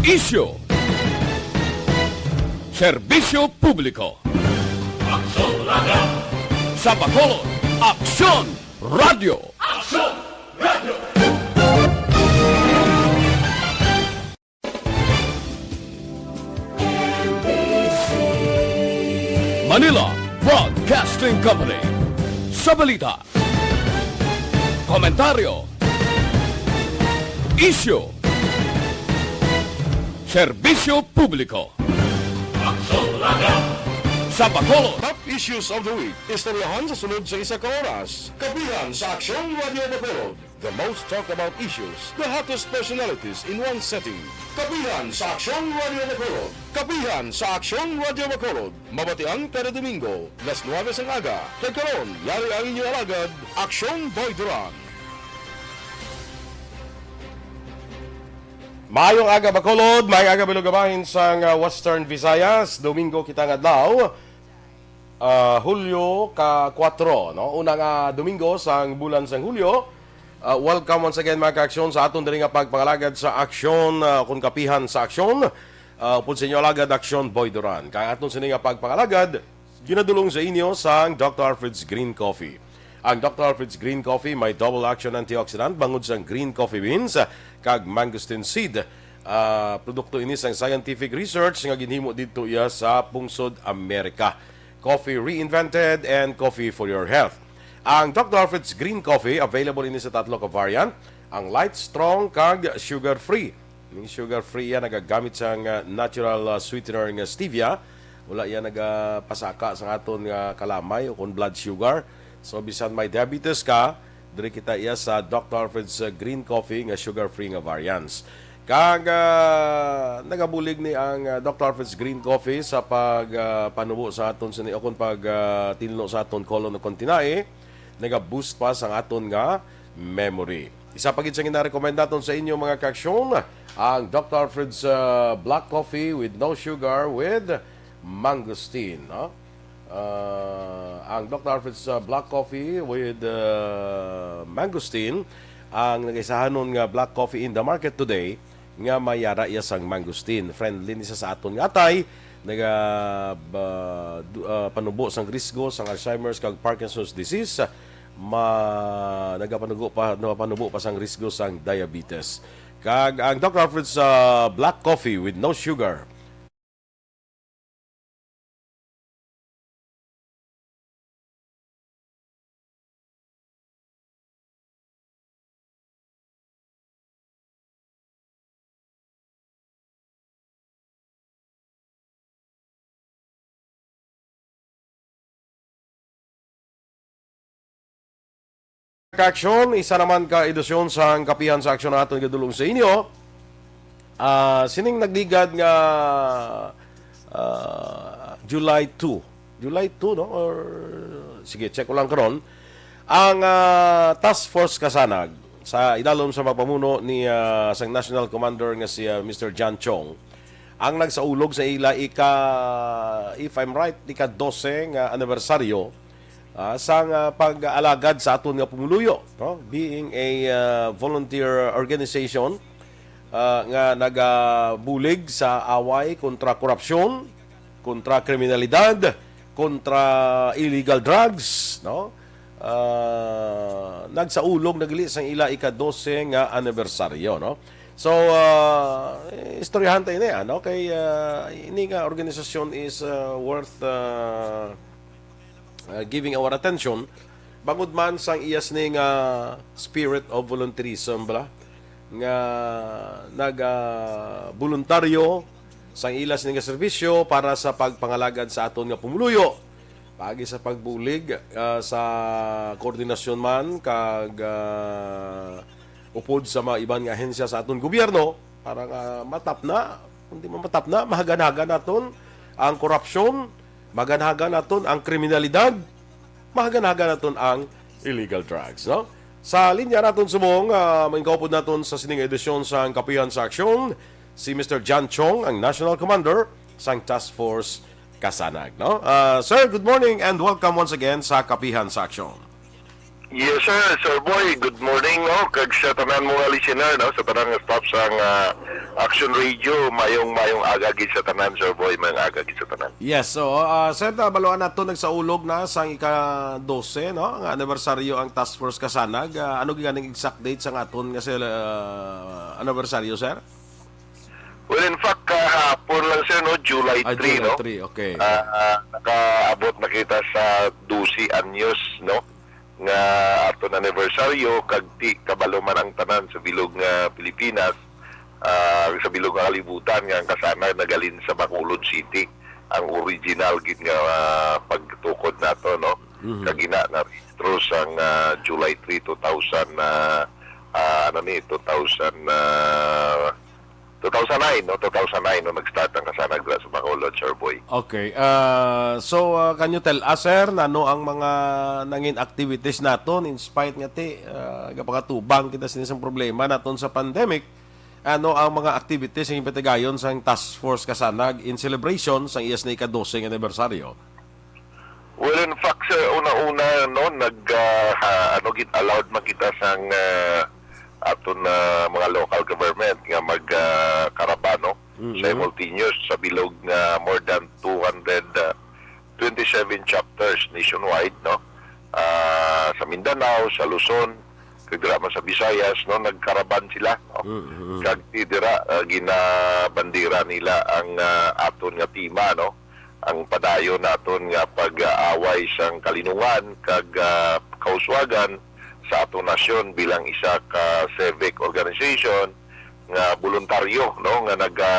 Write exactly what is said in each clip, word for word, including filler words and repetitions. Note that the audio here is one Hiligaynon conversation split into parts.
Issue. Serbisyo publiko. Aksyon Radio. Sa Bacolod, Aksyon Radio. Aksyon Radio. Manila Broadcasting Company. Sa balita, komentaryo, isyu, serbisyo publiko. Aksyon Radio. Sa Bacolod. Top issues of the week. Istoryahan sa sulod sa isa ka oras. Kapihan sa Aksyon Radio Bacolod. The most talked about issues, the hottest personalities in one setting. Kapihan sa Aksyon Radio Bacolod. Kapihan sa Aksyon Radio Bacolod. Mabatian kada Domingo, las nuwebe sang aga. Kag karon, yari ang inyo alagad, Aksyon Boy Duran. Maayong aga, Bacolod. Maayong aga, Bilog Bahin sang, ah, Western Visayas. Domingo kita nga adlaw, ah, Hulyo ka kuwatro, no? Una nga Domingo sang bulan sang Hulyo. Ah, welcome once again, mga ka-aksyon, sa aton diri nga pagpangalagad sa aksyon, ah, kun kapihan sa aksyon. Ah, upod sa inyo alagad, Aksyon Boy Duran. Kag aton sini nga pagpangalagad, ginadulong sa inyo sang Doctor Alfred's Green Coffee. Ang Doctor Alfred's Green Coffee may double action antioxidant bangod sang green coffee beans, ah, kag mangosteen seed. Ah, produkto ini sang scientific research nga ginhimo didto iya sa pungsod Amerika. Coffee reinvented and coffee for your health. Ang Doctor Alfred's Green Coffee, available ini sa tatlo ka variant, ang light, strong, kag sugar-free. Ning sugar-free iya nagagamit sang, ah, natural, ah, sweetener nga stevia. Wala iya nagapasaka sa aton nga kalamay o kon blood sugar. So, bisan may diabetes ka, diri kita iya sa Doctor Alfred's, ah, Green Coffee nga sugar-free nga variants. Kag, ah, nagabulig ni ang, ah, Doctor Alfred's Green Coffee sa pag, ah, panubo sa aton sini, o kon pag, ah, tinlo sa aton colon o kon tinai, naga-boost pa sang aton nga memory. Isa pa gid sa ginarekomenda naton sa inyo, mga ka-aksyon, ang Doctor Alfred's, ah, Black Coffee with no sugar with mangosteen, no? Ah, ang Doctor Alfred's, ah, Black Coffee with, ah, mangosteen, ang nagaisahanon nga black coffee in the market today, nga may yara iya sang mangosteen. Friendly ni sa, sa aton nga atay, naga, ba, du-, ah, panubo sang risgo sang Alzheimer's kag Parkinson's disease. Ma, nagapanugo pa, nagapanubo pa sang risgo sang diabetes. Kag ang Doctor Alfred's, ah, Black Coffee with no sugar. Ka-aksyon, isa naman ka edisyon sang Kapihan sa Aksyon aton gadulong sa inyo. Ah, sining nagligad nga, ah, July two. July two, no? Or, sige, check ko lang karon. Ang, ah, Task Force Kasanag, sa idalom sa magpamuno ni, ah, sang National Commander nga si, ah, Mister John Chong, ang nagsaulog sa ila ika, if I'm right, ika-dose nga anibersaryo, ah, sang, ah, pag-alagad sa aton nga pumuluyo, no? Being a, ah, volunteer organization, ah, nga nagabulig sa away kontra korupsyon, kontra kriminalidad, kontra illegal drugs, no? Ah, nagsaulog na gali sang ila ika-dose nga anibersaryo, no? So, ah, istoryahan ta ini, ano? Kay, ah, ini nga organisasyon is, ah, worth, ah, uh, giving our attention, bangod man sang iya sini nga spirit of volunteerism, bala, nga naga-, voluntaryo sang ila sini nga serbisyo para sa pagpangalagad sa aton nga pumuluyo, paagi sa pagbulig, ah, sa koordinasyon man kag, ah, upod sa mga iban nga ahensya sa aton gobyerno para nga matapna, kundi man matapna, mahaganhagan naton ang korupsyon, maganhagan naton ang kriminalidad, mahaganhagan naton ang illegal drugs, no? Sa linya naton subong, ah, maingkawpod naton sa sining edisyon sang Kapihan sa Aksyon, si Mister John Chong, ang National Commander sang Task Force Kasanag, no? Ah, sir, good morning and welcome once again sa Kapihan sa Aksyon. Yes, sir. Sir Boy, good morning, no? Kag sa tanan mo nga listener, no? Sa tanan nga staff sang, ah, Action Radio, mayong, mayong aga gid sa tanan, Sir Boy, mayong aga gid sa tanan. Yes, so, ah, sir, nabaluan nato nagsaulog na sang ika-dose, no, nga anibersaryo ang Task Force Kasanag. Ah, ano gid ganing exact date sang aton nga sel-, ah, anibersaryo, sir? Well, in fact, kahapon lang, sir, no, July Ah, three, July no? three, okay. Ah, ah, nakaabot na kita sa dose anyos, no, nga aton anibersaryo, kag ti kabalo man ang tanan sa bilog nga Pilipinas, ah, sa bilog nga kalibutan, nga ang Kasanag nagalin sa Bacolod City, ang original gid nga, ah, pagtukod nato, no? Mhm. Kag ina na rehistro sang, ah, July three, two thousand, ah, ah, ano ni, two thousand, ah, two thousand nine, no? Two thousand nine, no, nag-start ang Kasanag dira sa Bacolod, Sir Boy. Okay. Ah, so, ah, can you tell us, sir, nano ang mga nangin activities naton in spite nga ti, ah, gapangatubang kita sini sang problema naton sa pandemic? Ano ang mga activities nga ginpatigayon sang Task Force Kasanag in celebration sang iya sini ika-dose nga anibersaryo? Well, in fact, sir, una-una, no, nag, ah, ha, ano, gid, allowed man kita sang, ah, aton, ah, mga local government nga mag, ah, karaban, no? Mhm. Simultaneous sa bilog nga more than two hundred, ah, twenty-seven chapters nationwide, no? Ah, sa Mindanao, sa Luzon, kag dira man sa Visayas, no, nagkaraban sila, no? Mhm. Kag ti dira, ah, ginabandera nila ang, ah, aton nga tema, no? Ang padayon naton nga pag-aaway sang kalinungan kag, ah, kauswagan sa aton nasyon bilang isa ka civic organization nga boluntaryo, no, nga naga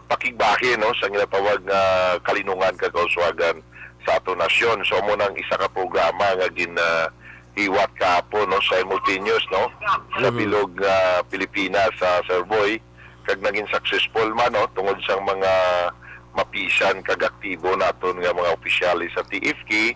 pakigbahin, no, sa ginatawag nga kalinungan kag kauswagan sa aton nasyon. So, amo nang isa ka programa nga gin, ah, hiwat kahapon, no, simultaneous, no, sa Mhm. bilog nga Pilipinas, sa Sir Boy, kag naging successful man, no, tungod sang mga mapisan kag aktibo naton nga mga opisyales sa T F K,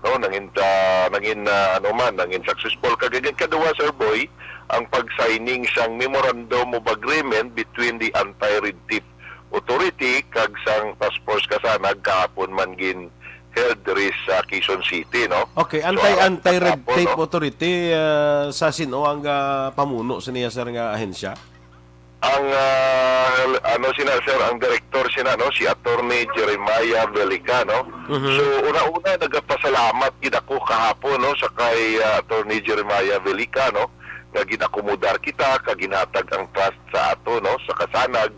no, nangin, ah, nangin, ah, ano man, nangin successful. Kag ang kadua, Sir Boy, ang pag-signing sang Memorandum of Agreement between the Anti-Red Tape Authority kag sang Task Force Kasanag kahapon man gin held diri sa Quezon City, no? Okay, So, anti, aras anti-red kahapon, tape no? Authority, ah, sa sin-o ang, ah, pamuno sa niya, sir, nga ahensya? Ang, ah, ano sina, sir, ang direktor sina, no, si Attorney Jeremiah Velica, no? Mhm. So, una-una, nagapasalamat gid ako kahapon, no, sa kay, ah, Attorney Jeremiah Velica, no, nga ginakomodar kita, kag ginhatag ang trust sa ato, no, sa Kasanag,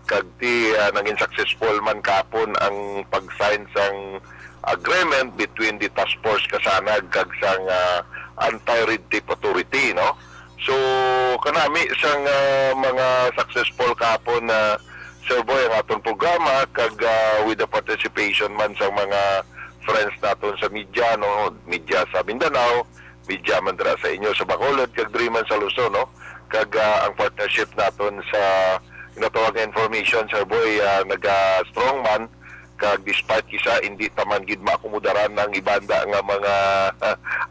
kag ti, ah, nangin successful man kapon ang pag-sign sang agreement between the Task Force Kasanag kag sang, ah, Anti-Red Tape Authority, no? So, kanami sang, ah, mga successful kahapon na, Sir Boy, ang aton programa kag, ah, with the participation man sang mga friends naton sa media, no, media sa Mindanao, media man dira sa inyo sa Bacolod kag diri man sa Luzon, no, kag, ah, ang partnership naton sa ginatawag nga information, Sir Boy, ah, naga-strong man, kag despite kisa hindi ta man gid maakomodaran ang ibanda nga mga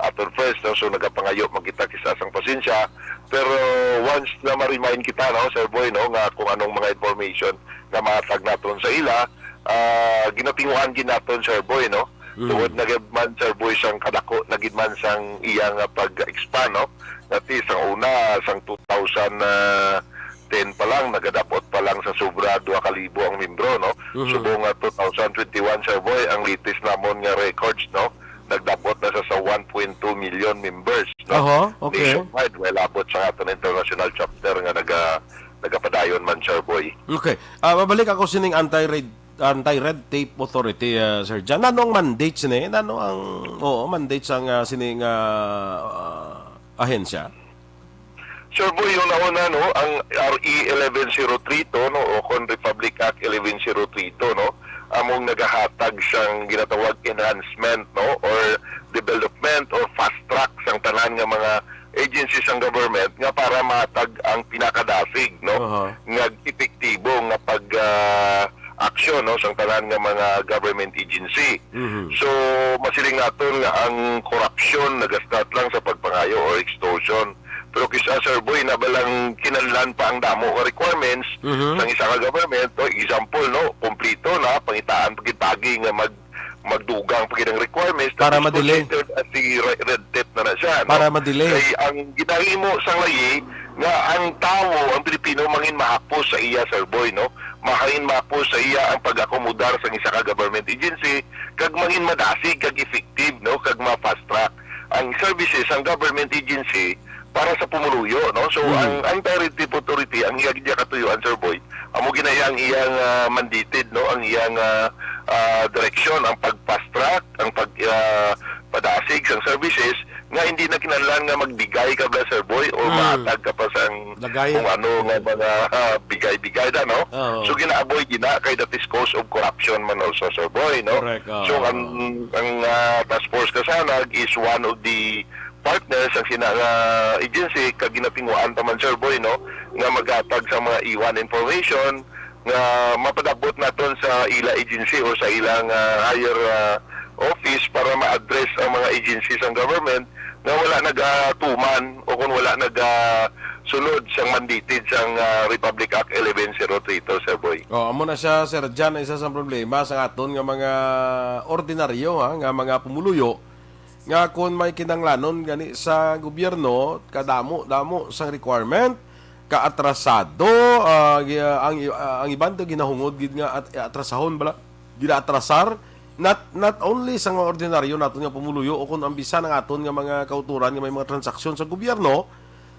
aton first, no? So, nagapangayo man kita kisa sang pasensya. Pero once na ma-remind kita, no, Sir Boy, no, nga kung anong mga information nga mahatag naton sa ila, ah, ginatinguhan gid naton, Sir Boy, no? Mm. Tungod na gid man, Sir Boy, sang kadako na gid man sang iya nga pag-expand, no? Dati sang una, sang two thousand ten pa lang, nagadapot pa lang sa sobra duha ka libo ang membro, no? Mhm. Subong nga two thousand twenty-one, Sir Boy, ang latest namon nga records, no? Nagdapot na sa, sa one point two million members, no? Aha, okay. Nationwide, while abot sa aton international chapter nga naga-, nagapadayon man, Sir Boy. Okay. Ah, mabalik ako sining anti-red, anti-red tape authority, ah, Sir Jan. Ano ang mandate sini? Ano ang, oo, mandate sang, ah, sining, ah, ah, ahensya? Sir Boy, yung nauna, no, ang R E eleven zero three two, no, o kon Republic Act eleven zero three two, no, among nagahatag sang ginatawag enhancement, no, or development or fast track sang tanan nga mga agencies sang government nga para matag ang pinakadasig, no, Aha. nga epektibo nga pag, ah, aksyon, no, sang tanan nga mga government agency. Mhm. So, masiling naton nga ang korupsyon nagastart lang sa pagpangayo or extortion. Pero kisa, Sir Boy, na balang kinahanglan pa ang damo nga requirements Mhm. sang isa ka government. No? Example, no, kompleto na, pangitaan pagkitagi nga mag magdugang pa gid ang requirements, that is considered as the re-, red tape na na siya, no? Para ma-delay. Kay ang ginahimo sang layi nga ang tawo, ang Pilipino, mangin mahapos sa iya, Sir Boy, no? Mangin mahapos sa iya ang pag-akomodar sang isa ka government agency, kag mangin madasig kag effective, no? Kag ma-fast track ang services sang government agency para sa pumuluyo, no? So, Mhm. ang, ang Red Tape Authority, ang iya gid katuyuan, Sir Boy, amo gid na iya ang iyang, ah, mandated, no? Ang iyang, ah, ah, direksyon, ang pag-fast track, ang pag, ah, padasig sang services nga hindi na kinahanglan nga magbigay ka ba, Sir Boy, o Mm. mahatag ka pa sang Lagay. kung ano nga mga, ah, bigay-bigay na, no? Oo. So, gina-avoid gina kay that is cause of corruption man also, Sir Boy, no? Correct, oo. So, ang, ang, ah, task force kasanag is one of the partners ang sina nga agency kag ginatinguhaan pa man, Sir Boy, no, nga maghatag sa mga iwan information nga mapadabot naton sa ila agency o sa ilang, ah, higher, ah, office para ma-address ang mga agency sang government nga wala nagatuman o kung wala nagasunod sang mandated sang, ah, Republic Act eleven zero three two, Sir Boy. Oh, amo na siya, Sir Jan, isa sa problema sa aton nga mga ordinaryo, ha, nga mga pumuluyo nga kon may kinahanglanon gani sa gobyerno, kadamo-damo sang requirement, kaatrasado, ah, gi-, ang i-, ah, ang iban to ginahungod gid nga at-, atrasahon bala, ginaatrasar. Not, not only sa mga ordinaryo naton nga pumuluyo o kung ang bisan ang aton nga mga kauturan nga may mga transaksyon sa gobyerno,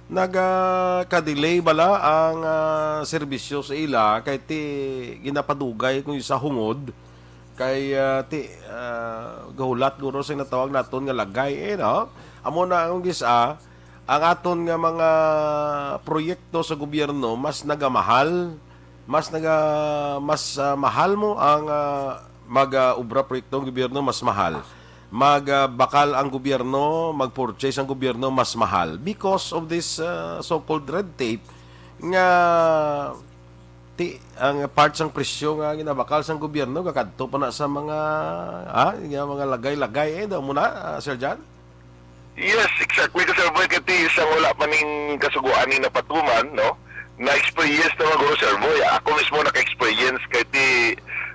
nagaka-delay bala ang, ah, serbisyo sa ila kay ti ginapadugay kung sa hungod kay, ah, ti, ah, gahulat guro sa natawag naton nga lagay, eh, no? Amo na ang gisa, ang aton nga mga proyekto sa gobyerno mas nagamahal, mas naga-, mas, ah, mahal mo ang, ah, mag, ah, obra proyekto ng gobyerno, mas mahal. Mag, ah, bakal ang gobyerno, mag-purchase ang gobyerno, mas mahal because of this, ah, so-called red tape nga ti ang part sang presyo nga ginabakal sang gobyerno gakadto pa na sa mga, ah, nga mga lagay-lagay, eh, daw mo na, ah, Sir John? Yes, exactly, ka Sir Boy, kay ti isang wala pa ning kasugoan ni napatuman, no? Na-experience naman guro, Sir Boy. Ako mismo naka-experience kay ti,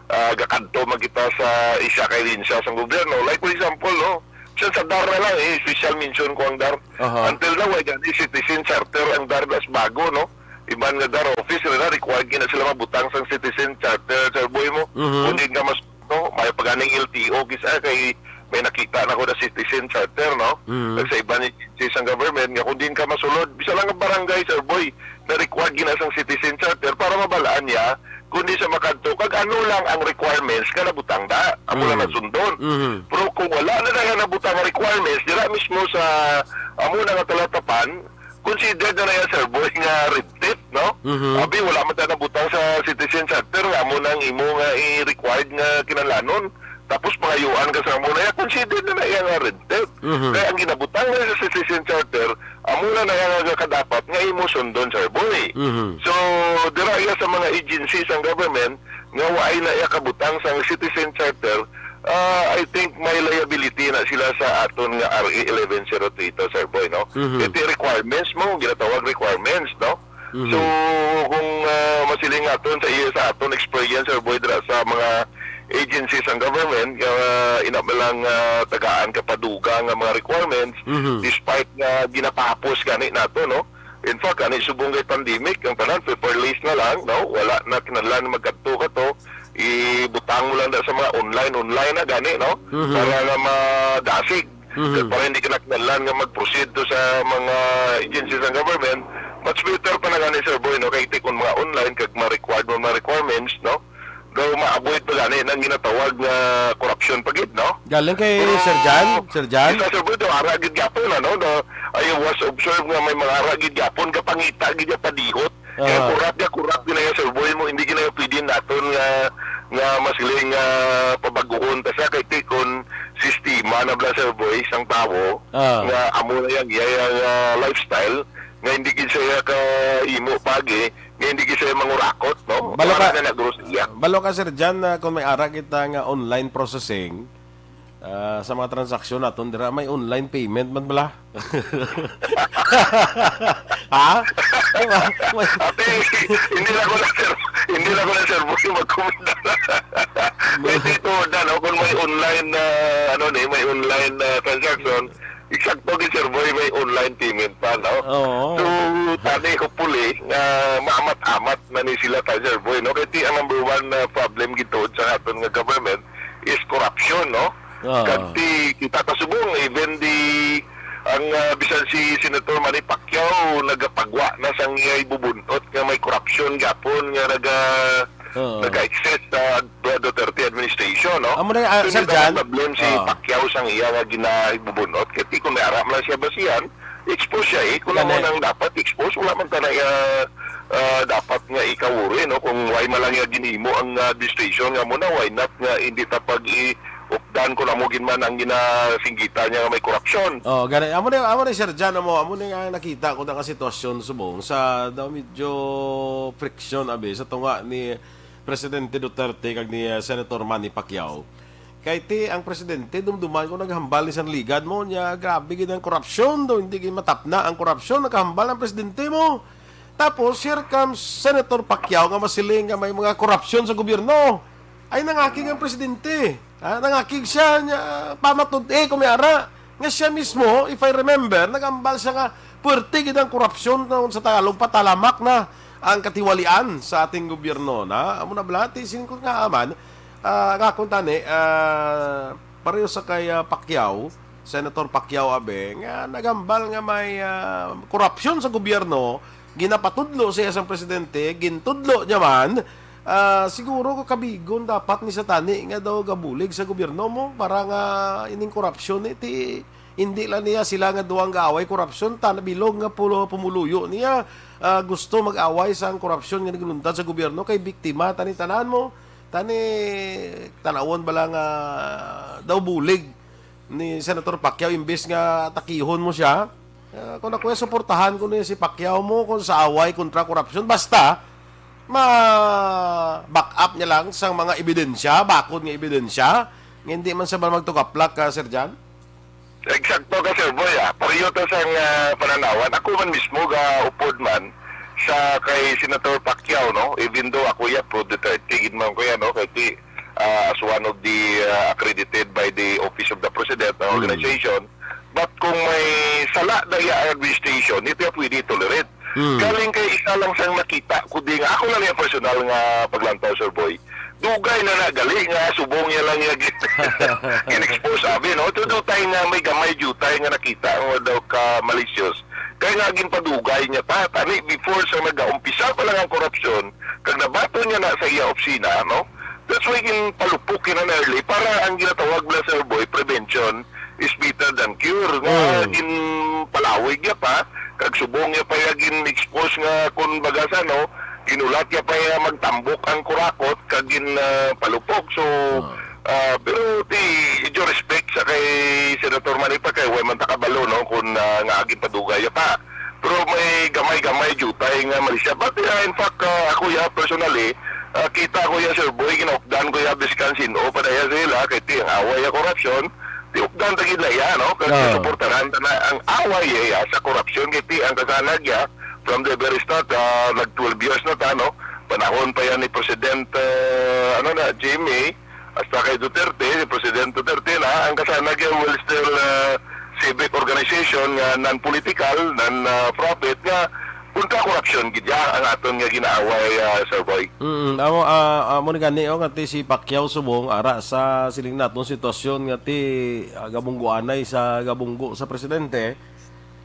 ah, gakadto man kita sa isa ka ahensya sang gobyerno. Like, for example, no? Sa, sa dar na lang, eh, special mention ko ang dar. Aha. Until now, wala gani citizen charter ang dar das bago, no? Iban nga dar office na required gina sila mabutang sang citizen charter, Sir Boy mo. Mhm. Kung di ka mas, no, may paganing L T O, kisa kay may nakita na ko na citizen charter, no? Mhm. Kag sa iban ni sang government nga kung di ka masulod, bisa lang ang barangay, Sir Boy, na required gina sang citizen charter para mabalaan niya kundi sa makadto kag ano lang ang requirements nga nabutang da, amo lang Mm. nasundon. Mhm. Pero kung wala na nga nabutang nga requirements, dira mismo sa amo na nga talatapan, considered na na yan, Sir Boy, nga red tape, no? Mhm. Abi, wala man ta nabutang sa citizen charter nga amo nang imo nga i-required nga kinahanglanon. Tapos pangayuan ka sa amo na yan, considered na na iya nga red tape. Mhm. Kaya ang ginabutang na sa citizen charter, amo na na iya nga kadapat nga imo sundon, Sir Boy. Mhm. So, dira iya sa mga agencies ang government nga waay na iya kabutang sa citizen charter, ah, I think may liability na sila sa aton nga R A eleven zero two ito, Sir Boy, no? Mhm. Ito yung requirements mo, ginatawag requirements, no? Mhm. So, kung, ah, masiling naton sa iya, sa aton experience, Sir Boy, dira sa mga agencies ang government, nga ina ba lang, ah, tagaan ka padugang nga mga requirements, Mhm. despite nga ginapahapos gani nato, no? In fact, ani subong kay pandemic, ang tanan paperless na lang, no? Wala na kinahanglan magkadto ka to, ibutang mo lang na sa mga online, online na gani, no? Mhm. Para nga madasig. Mhm. Para hindi ka na kinahanglan nga mag-proceed to sa mga agencies ng government, much better pa na gani, Sir Boy, no? Kay ti kung mga online, kag ma-required mo mga requirements, no? Daw ma-avoid pa gani nang ginatawag nga corruption pa gid, no? Galing kay Pero, Sir Jan, Sir Jan? Isa, Sir Boy, daw ara gid gyapon, ano, no? I was observed nga may mga ara gid gyapon, kapangita gid ya padihot. Kaya Aha. kurap ya, kurap gid na ya, Sir Boy, mo, hindi gid na ya pwede naton nga, nga mas galing nga pabaguhon ta sa kay ti kon sistema na bala, Sir Boy, sang tawo, Ah. nga amo na yang iya, iya nga lifestyle, nga hindi gid siya ka imo pagi, nga hindi gid siya mangurakot, no? Balo Wala ka, na nagro siya. balo ka, Sir Jan, na kung may ara kita nga online processing, ah, sa mga transaksyon naton dira, may online payment man bala? Ha? May, may Ate, hindi na ko na, sir. Hindi na ko na, sir. Boy, mag-comment na. Kay dito, ano, kung may online na, ano ni, may online na transaction, eksakto gid, Sir Boy, may online payment pa, no? Oo. So, tani, hopefully, nga maamat-amat na ni sila ta, Sir Boy, no? Kay ti ang number one na problem gituod sa aton nga government is corruption, no? Oo. Kag ti kita ta subong, even di ang, ah, bisan si Senator Manny Pacquiao nagapagwa na sang iyay bubuntot nga may corruption gapon nga naga-, Oo. naga-exist sa Duterte administration, no? Amo na, ah, So, Sir hindi Jan? na blame si Oo. Pacquiao sang iya nga ginahibubunot. Kay ti kung may ara man lang siya basihan, expose siya eh. Kung Gani. Amo nang dapat expose, wala man ta na iya, ah, dapat nga ikawuri, no? Kung why man lang iya ginhimo ang, ah, administration nga mo na, why not nga hindi ta pag-i-, updan kung amo gid man ang ginasinggitan niya nga may korupsyon. Oh, gani, amo ni, amo ni Sir Jan, amo, amo ni ang nakita ko na nga sitwasyon subong sa daw medyo friction abi sa tunga ni Presidente Duterte kag ni, uh, Senator Manny Pacquiao. Kay ti ang presidente, dumduman ko naghambal ni sang ligad mo niya, grabe gid ang korupsyon daw, hindi gid matapna ang korupsyon, nakahambal ang presidente mo. Tapos, here comes Senator Pacquiao nga masiling nga may mga korupsyon sa gobyerno. Ay, nangakig ang presidente. Ha? Nangakig siya niya, pamatud-i kung may ara. Nga siya mismo, if I remember, nagambal siya nga puwerte gid ang korupsyon, na sa Tagalog, patalamak na ang katiwalian sa ating gobyerno. Na, amo na bala, ti, singko nga aman, ah, nga akong tani, ah, pareho sa kay, ah, Pacquiao, Senator Pacquiao, abi, nga nagambal nga may, ah, korupsyon sa gobyerno, ginapatudlo siya sang presidente, gintudlo niya man, ah, siguro ko kabigon dapat ni sa tani nga daw gabulig sa gobyerno mo para nga ining korupsyon ni ti hindi lang niya sila nga duwang gaaway korupsyon, tan bilog nga pulo pumuluyo niya, ah, gusto mag-away sang korupsyon nga nagluntad sa gobyerno kay biktima tani tanan mo, tani tanawon bala nga daw bulig ni Senator Pacquiao imbes nga atakihon mo siya. Ah, kung ako, suportahan ko niya si Pacquiao mo kung sa away kontra korupsyon. Basta, ma-back up niya lang sa mga ebidensya, bakod nga ebidensya, nga hindi man siya magtugaplak, ah, Sir Jan? Eksakto ka, Sir Boy, ah. Pareho ta sang, ah, pananawan. Ako man mismo ga upod man sa kay Senator Pacquiao, no? Even though ako ya pro Duterte gid man ko ya, no? Kay ti, ah, as one of the, ah, accredited by the Office of the President na Mm. organization. But kung may sala na iya ang administration, hindi pwede tolerate. Mm. Galing kay isa lang sang nakita ko di nga, ako lang yung personal nga paglantaw, Sir Boy. Dugay na nagali nga subong niya lang niya gin-, gin-expose abi, no? Ito dutay nga may gamay jutay nga nakita nga daw ka malicious. Kaya nga ginpadugay niya pa. Tani, before sa nag-umpisa pa lang ang korupsyon, kag nabaton niya na sa iya opisina, no? That's why ginpalupok yun ang early para ang ginatawag na, Sir Boy, prevention is better than cure. Nga Mm. ginpalawig niya pa, kag subong niya pa yung gin-expose nga kung baga sa, no, ginulat niya pa yung magtambok ang kurakot, kag gin, ah, palupok. So, Ah. ah, pero ti, due respect sa kay Senator Manny Pacquiao, way man ta kabalo, no, kung, ah, nga agin padugay pa. Pero may gamay-gamay jutay nga mali siya. But, ah, in fact, ah, ako ya, personally, ah, kita ko ya, Sir Boy, ginaupdan ko ya, biskan sin-o pa na ya sila, kay ti ang away ya korupsyon, ti updan ta gid na ya, no? Kag Ah. suportahan ta na ang away ya, ya sa korupsyon, kay ti ang kasanag ya, from the very start, ah, nag twelve years na ta, no? Panahon pa yan ni President, ah, ano na, Jimmy, hasta kay Duterte, si President Duterte na, ang kasanag ya will still, ah, civic organization nga non-political, non, ah, profit, nga kontra korupsyon gid ya ang aton nga ginaaway, ah, Sir Boy. Mm, amo, ah, amo ni gani, oh, nga ti si Pacquiao subong ara sa siling naton sitwasyon nga ti, ah, gabungguanay sa gabunggo sa presidente.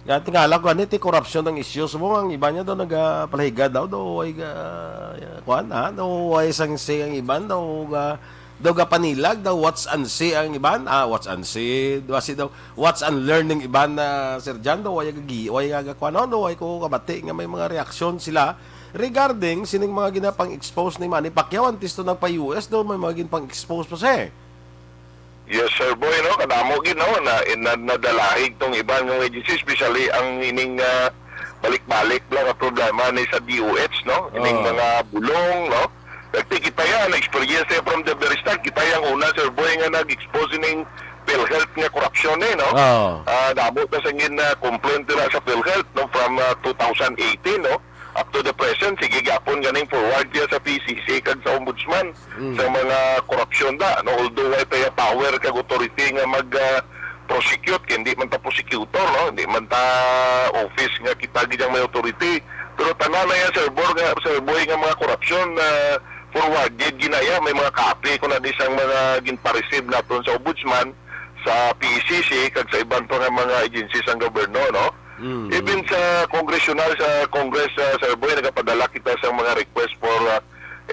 Nga tingala ko gani ti korupsyon ang isyu subong ang iba niya daw nagapalahigad daw daw ay ga-, kuan, ha, daw ay sang si ang iban daw ga-, daw gapanilag daw watch and see ang iban, ah, watch and see, daw si daw watch and learn ning iban na Sir Jan, daw ay gagi-, ay gagakuan, no? Daw ay ko kabati nga may mga reaksyon sila regarding sining mga ginapang-expose ni Manny Pacquiao antes to nagpa-U S daw may mga ginapang-expose pa siya eh. Yes, Sir Boy, no? Kadamo gid, no? Na, na, nadalahig tong iban nga agency, especially ang ining, ah, balik-balik lang nga problema ni sa D O H, no? Ining Oh. mga bulong, no? Kag ti kita yan, na-experience tayo from the very start. Kita yang una, Sir Boy, nga nag-expose ning PhilHealth nga korupsyon eh, no? Oh. Ah, damo ta sangin na complaint nila sa PhilHealth, no? From, ah, two thousand eighteen, no? Up to the present, sige gyapon ganing forward niya sa P C C kag sa Ombudsman Mm. sa mga corrupt opsyon da, no? Although way taya power kag authority nga mag, ah, prosecute, kay hindi man ta prosecutor, no? Hindi man ta office nga kita gid ang may authority. Pero tanan na yan, Sir Bor, nga, Sir Boy, nga mga korupsyon na forwarded ginaya, may mga copy ko na di sang mga ginpa-receive naton sa ombudsman, sa P E C C, kag sa iban pa nga mga agency sang gobyerno, no? Mm. Even sa congressional, sa Congress, ah, Sir Boy, nagapadala kita sa mga request for, ah,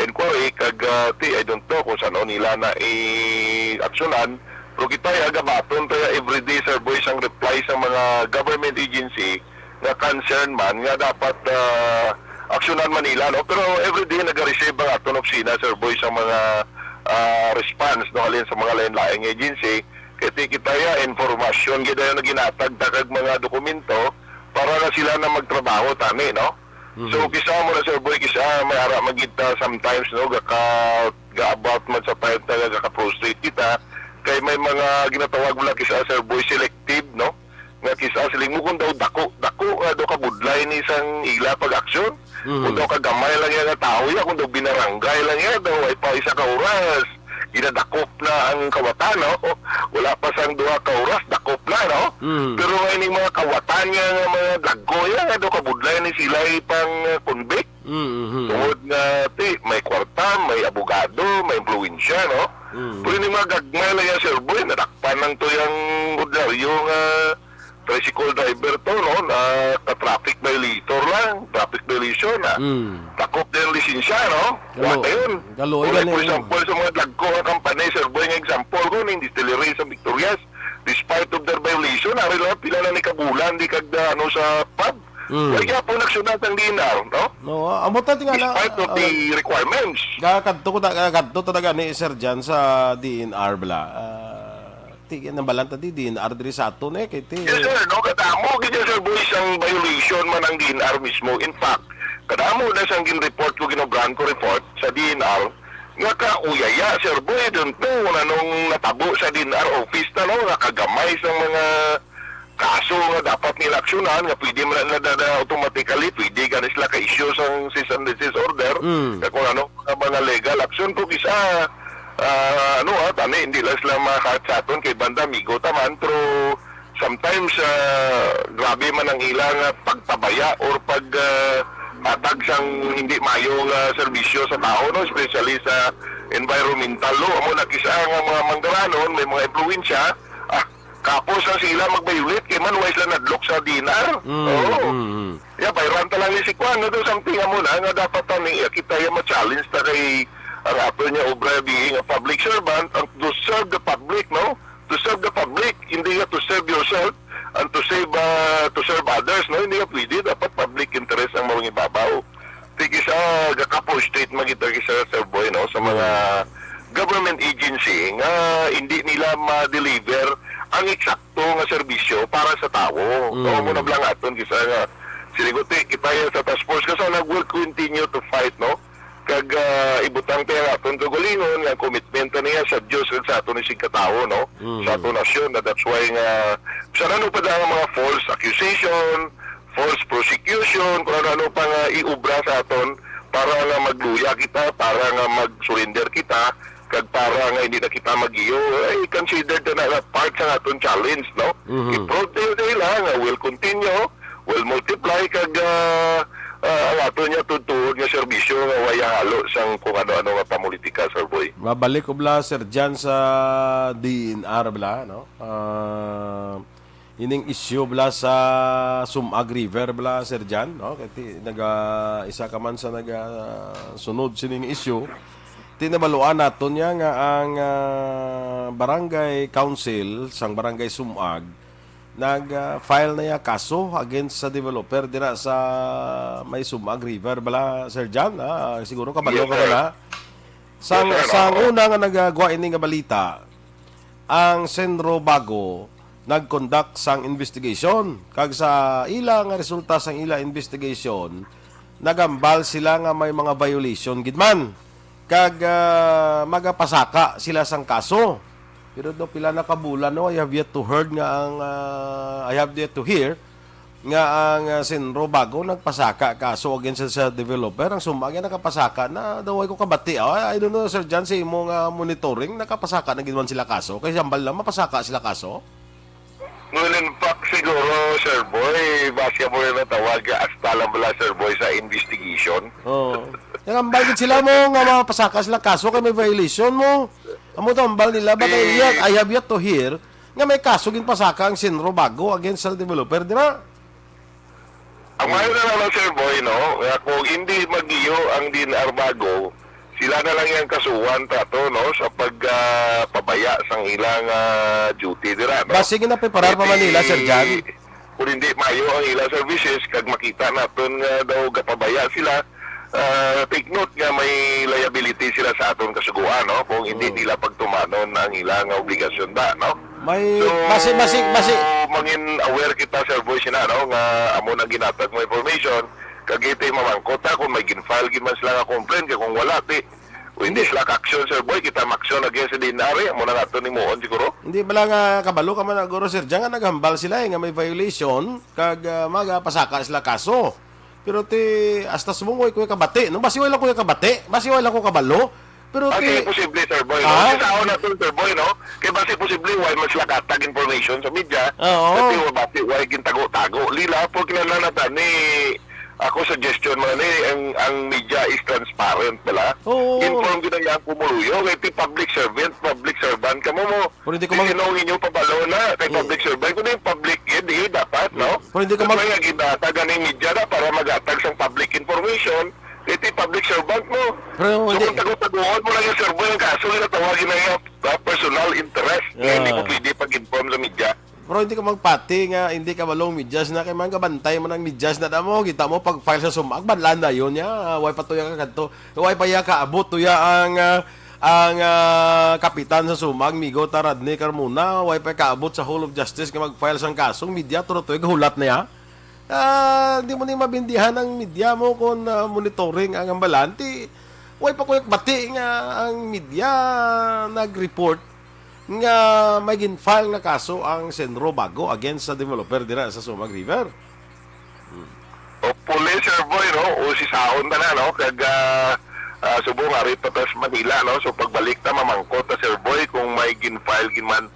inquiry, kag, ah, ti, I don't know kung saan nila na i-aksyonan, pero kita ya gabaton tayo everyday, Sir Boy, sang reply sa mga government agency nga concern man nga dapat, ah, aksyonan man nila, no? Pero everyday nag-receive ang aton opisina, Sir Boy, sa mga, ah, response, no, halin sa mga lain-laing agency. Kay ti kita ya, informasyon gid ayo na ginatag ta kag mga dokumento para na sila na magtrabaho tani, no? Mhm. So, kisa mo na, Sir Boy, kisa may ara man gid ta sometimes, no, gaka, ga-about man sa time ta gaka-frustrate kita, kay may mga ginatawag mo na kisa, Sir Boy, selective, no? Nga kisa siling mo kung daw dako, dako nga daw kabudlay ni sang ila pag-aksyon. Mhm. Kung daw kagamay lang yan nga tao ya, kung daw binaranggay lang yan, daw ay pa isa ka oras, ginadakop na ang kawatan, no? Wala pa sang duha ka oras, dakop na, no? Mhm. Pero nga ining mga kawatan nga, nga mga dagko ya, nga daw kabudlay ni sila ipang, uh, convict. Mhm. Tungod nga, ti, may kwarta, may abogado, may impluwensya, no? Mhm. Pero ining mga gagmay lang yan, Sir Boy, nadakpan lang to yung ordinaryo nga tricycle driver to, no, na ka-traffic violator lang, traffic violation, ah. Mm. Dakop na yung lisensya, no? Galo-, Wa na yun. Galo-, Kung, gani for yun. Example, sa mga dagko nga company, Sir Boy, nga example ko, ning distillery sa Victorias, despite of their violation, ari lang, pila na ni kabulan, di kag, ah, ano, sa pub. Mm. Kaya po, naksyonan ang D N R, no? No, ah, amo ta tingala, Despite of ah, the requirements. Gakadto ko ta-, gakadto talaga ni Sir Jan sa D N R bala. Ah, Ti, nambalan ta di, D N R diri sa aton, eh, kay ti. Yes, sir. No, kadamo gid yan, Sir Boy, sang violation man ang D N R mismo. In fact, kadamo na sang gin-report ko, ginobrahan ko report sa D N R, nga kauyaya, Sir Boy, don't know kung anong natabo sa D N R office na, no, nga kagamay sang mga kaso nga dapat nila aksyonan, nga pwede man na, na, na automatically, pwede gani sila ka-issue sang cease and desist order, Mm. nga kung ano, mga, mga legal action, kung isa, ah, ano, ah, tani, hindi lang sila makahat sa aton kay banda, amigo ta man, pero sometimes, ah, grabe man ang ila nga pagpabaya or pag, ah, hatag sang hindi mayo nga serbisyo sa tao, no? Especially sa environmental law. Amo na kisa nga mga manggaranon, may mga impluwensya, ah, kapos ang sila mag-violate kay man why sila nadlok sa D N R. Mm, Oo. mm, mm. Ya, bayran ta lang ni si Kwan, no? Something amo na nga dapat ta ni kita ya ma-challenge ta kay ang ato niya obra being a public servant, ang to serve the public, no? To serve the public, hindi nga to serve yourself and to save, ah, to serve others, no? Hindi nga pwede, dapat public interest ang mangibabaw. Ti kisa gaka-frustrate man kita kisa, Sir Boy, no, sa mga Mm. government agency nga hindi nila ma-deliver ang eksakto nga serbisyo para sa tawo. Mm. No, mo na lang aton kisa nga sinigot, eh, kita yan sa task force kasi nag will continue to fight, no? Kag, ah, ibutang tayo ang aton kaugalingon nga commitment na niya sa Diyos kag sa aton isig katawo, no? Mm. Sa aton nasyon, na that's why nga sa ano pa ang mga false accusation, false prosecution, kung ano-ano pa nga iubra sa aton para nga magluya kita, para nga mag-surrender kita, kag para nga hindi na kita mag-iyo, ay considered na, na part sa aton challenge, no? Mhm. I-prove tayo nila nga will continue, will multiply, kag, ah, ah, ang aton niya tutuod nga serbisyo nga waya halo sang kung ano-ano nga pamulitika, Sir Boy. Mabalik ko bala, Sir Jan, sa D N R bala, no? Ah, ining issue bala sa Sumag River bala, Sir Jan, no? Kay ti-, naga-, isa ka man sa naga-, sunod sining issue. Tinabaluan naton niya nga ang, ah, barangay council sang barangay Sumag nag, ah, file na ya kaso against sa developer dira sa may Sumag River bala, Sir Jan, ah, siguro kabalo Yes, ka sir. bala. Sang, Yes, sir, sang oo. una nga nagagwa ini nga balita, ang Senro Bago nag-conduct sang investigation, kag sa ila nga resulta sang ila investigation, nagambal sila nga may mga violation gid man, kag, ah, magapasaka sila sang kaso. Pero daw pila na ka bulan, no, I have yet to heard nga ang, ah, I have yet to hear nga ang, ah, Sinro Bago nagpasaka kaso against sa developer. Ang suma nga nakapasaka na daw, ay ko kabati. Ah, I don't know, Sir John, sa imo nga monitoring, nakapasaka na gid man sila kaso? Kay hambal lang, mapasaka sila kaso? Well, in fact, siguro, Sir Boy, base mo rin ang tawag, hasta lang bala, Sir Boy, sa investigation. Oo. Nangambal gid sila mo nga mapasaka sila kaso kay may violation mo. Amo to, hambal nila, but I, yet, I have yet to hear nga may kaso ginpasaka ang Sinro Bago against sa developer, di ba? Ang maayo na lang, Sir Boy, no, nga kung hindi mag-iyo ang D N R Bago, sila na lang yang kasuhan tato, no, sa pag, ah, pabaya sang ilang, ah, duty dira, no? Basi ginapreparar pa man nila, Sir Jan? Kung hindi maayo ang ilang services, kag makita naton nga daw gapabaya sila, ah, take note nga may liability sila sa aton kasugoan, no? Kung hindi nila pagtumanon ang ilang obligasyon ba, no? May, so, basi, basi, basi. Mangin aware kita, Sir Boy, sina, no, nga amo nang ginatag mo information, kag iti mamangkot ta kung may gin-file gid man sila nga complaint, kag kung wala, ti, hindi sila ka-action, Sir Boy, kita ma-action against the D N R, amo na nga to ni Muon siguro. Hindi bala nga kabalo ka man, guro, Sir Jan, nga naghambal sila, eh, nga may violation, kag, ah, magapasaka sila kaso. Pero ti, hasta subong way ko kabati, no? Basi way lang ko kabati, basi way lang ko kabalo. Pero ti, posible, Sir Boy, no? Ah? Sa una to, Sir Boy, no? Kay basi posible, way mas lakatag information sa media. Oo. Kasi wa basi, way gintago-tago. Lila, po kinahanglan natin ni, ako suggestion man ni, ang, ang media is transparent, bala? Oo. Inform gid ang iyang pumuluyo. Kay ti public servant, public servant, kamo mo, Pero hindi ko mang- Sino ang inyo pabalo na kay public servant? Kundi yung public, yun, yun dapat, no? Pero hindi ko mag- Kaya ginatag ang media na para magatag sang public information, iti public servant mo. Pero So, hindi- kung tago-taguan mo lang yung servo yung kaso, yung tawagin na yung, ah, personal interest, Yeah. hindi mo pwede pag-inform sa media. Pero hindi ka magpati nga hindi ka balong medyas na kay mga bantay man ang medyas na damo. Kita mo pag file sa sumag, banlan na yun niya. Way pa tuya ka kadto. Way pa iya kaabot tuya ang, ah, ang, ah, kapitan sa sumag, migo ta Rodney Carmona. Way pa kaabot sa Hall of Justice nga mag-file sang kasong media, turo tuya gahulat na ya. Ah, di mo ni mabindihan ang media mo kung, ah, monitoring ang ambalanti. Way pa ko bati nga ang media nag-report nga may gin-file nga kaso ang Senro Bago against sa developer dira sa Sumag River. Hopefully, Sir Boy, no? Usisahon ta na, no? Kag, ah, ah, subong ari pa ta sa Manila, no? So, pagbalik ta, mamangkot ta, Sir Boy, kung may gin-file gid man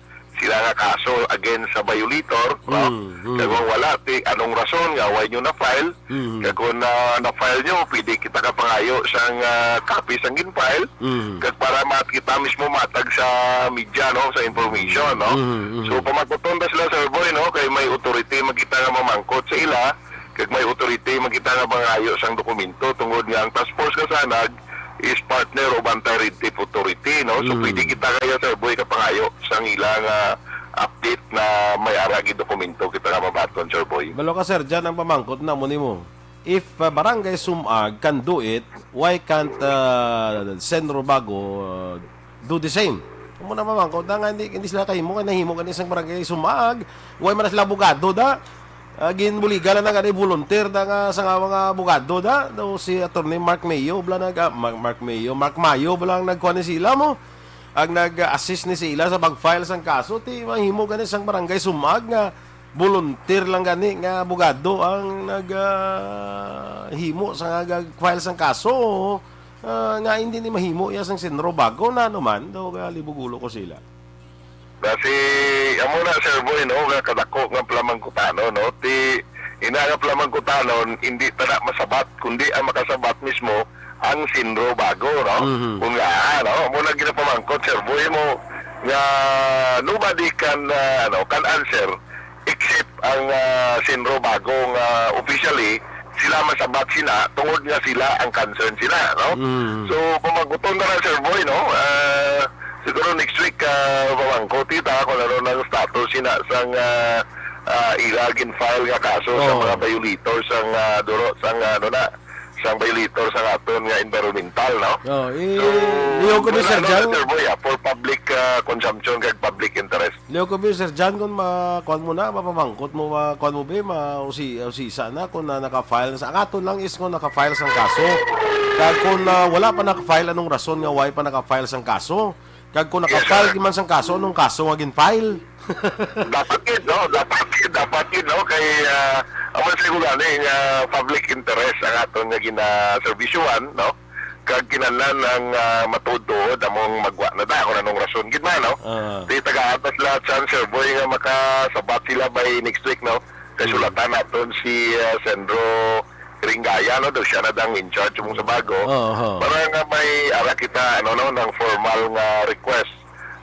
sila nga kaso against sa violator, no? Mm, mm. Kag kung wala, ti, anong rason nga way nyo na-file? Mm. Kag kung na, na-file nyo, pwede kita kapangayo sang, ah, copy sang gin-file. Mm. Kag para mat-, kita mismo matag sa media, no, sa information, no? Mm, mm. So, pamangkuton ta sila, Sir Boy, no, kay may authority man kita nga mamangkot sa ila, kag may authority man kita nga mangayo sang dokumento, tungod nga ang task force nga SANAG is partner of Anti-Red Tape Authority, no? So, Mm. pwede kita kaya, Sir Boy, kapangayo sang ila nga update na may ara gid dokumento kita nga mabaton, Sir Boy. Balo ka, Sir Jan, ang pamangkot na mo nimo. If, uh, Barangay Sumag can do it, why can't, uh, Senro Bago, uh, do the same? Amo na mamangkot na nga, hindi, hindi sila kahimo, kay nahimo gani sang Barangay Sumag. Why man na sila abogado da? Ah, ginbuligan na gani volunteer da nga sa nga mga abogado da. Daw si Attorney Mark Mayo, bala nag, ah, Mark, Mark Mayo, Mark Mayo, bala ang nagkuha ni sila mo. Ang nag-assist ni sila sa pag-file sang kaso, ti mahimo gani sang Barangay Sumag nga volunteer lang gani nga abogado ang nag, ah, himo sa nga gag-file sang kaso, ah, nga hindi ni mahimo iya sang Senro Bago na naman, daw galibog ulo ko sila. Kasi, amo na, Sir Boy, no, nga kadako nga palamangkutano, no? Ti, ina nga palamangkutanon, hindi ta na masabat, kundi ang makasabat mismo ang Senro Bago, no? Mhm. Kung nga, no? Amo na ginapamangkot, Sir Boy, mo, nga nobody can, ah, ano, can answer except ang, ah, Senro Bago nga officially sila masabat sina tungod nga sila ang concern sila, no? Mm. So, pamangkuton na lang, Sir Boy, no? Ah, siguro next week, ah, mamangkot kita kung ano nang status sina sang, ah, ah, ila gin-file nga kaso sa Oo. mga violator sang, ah, duro sang, ah, ano na, sang violator sang aton nga environmental, no? Oh, i-, So, liho ko ni wala, Sir no, Jan. Sir Boy, ah, for public, ah, consumption kag public interest. Leo ko, Sir Jan, kung ma-, kuwan mo na, mapamangkot mo, ma-, kuwan mo, be, ma-, usi-, usisa na kung na naka-file na sa, ang ato lang is kung naka-file sang kaso. Kag kung, ah, wala pa naka-file, anong rason nga why pa naka-file sang kaso? Kag kung Yes, naka-file sir. Di man sang kaso, anong kaso nga gin-file? Dapat yun, no? Dapat yun, dapat yun, no? Kay, ah, Ang man sila gani nga public interest ang aton nga ginaserbisyuhan, no? Kag kinahanglan ang, ah, matuod-tuod among magwa na da kung anong rason gid man, no? Ah. Di tagaan ta sila chance, Sir Boy, nga makasabat sila by next week, no? Kay Hmm. sulatan naton si, ah, Sandro Ringaya, no? Daw siya na dang in charge mong sa bago. Oo. Para nga may ara kita, ano, no, ng formal nga request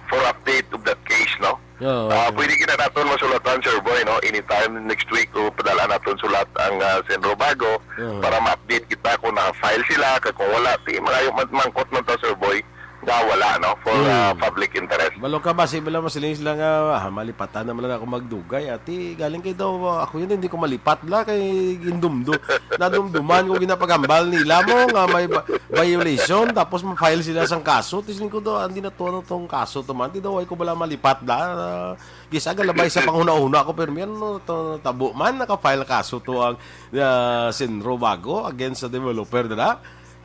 for update of that case, no? Oo, Ah, okay. Pwede kita naton masulatan, Sir Boy, no? Anytime next week, o padala naton sulat ang, ah, Sandro Bago Oo. para ma-update kita kung naka-file sila, kag kung wala, ti, malayo man, mangkot man ta, Sir Boy, nga wala, no? For, ah, Hmm. public interest. Balo ka ba, si bala masiling sila nga, ah, malipatan naman lang ako magdugay, ati, galing kay daw, ah, ako yun, hindi ko malipat, bla, kay gindumdo-, nadumduman ko ginapagambal nila mo, nga may ba-, violation, tapos ma-file sila sang kaso, ti siling ko daw, hindi na to, ano tong kaso to man, ti daw, ay ko bala malipat, bla, ah, gisa galabay sa panghuna-huna ko, pero yan, no, to, tabo man, naka-file kaso to ang, ah, Sandro Bago against sa developer, dala.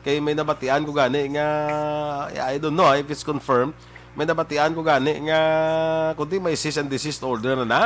Kay may nabatian ko gani nga, I don't know if it's confirmed, may nabatian ko gani nga, kundi may cease and desist order na na.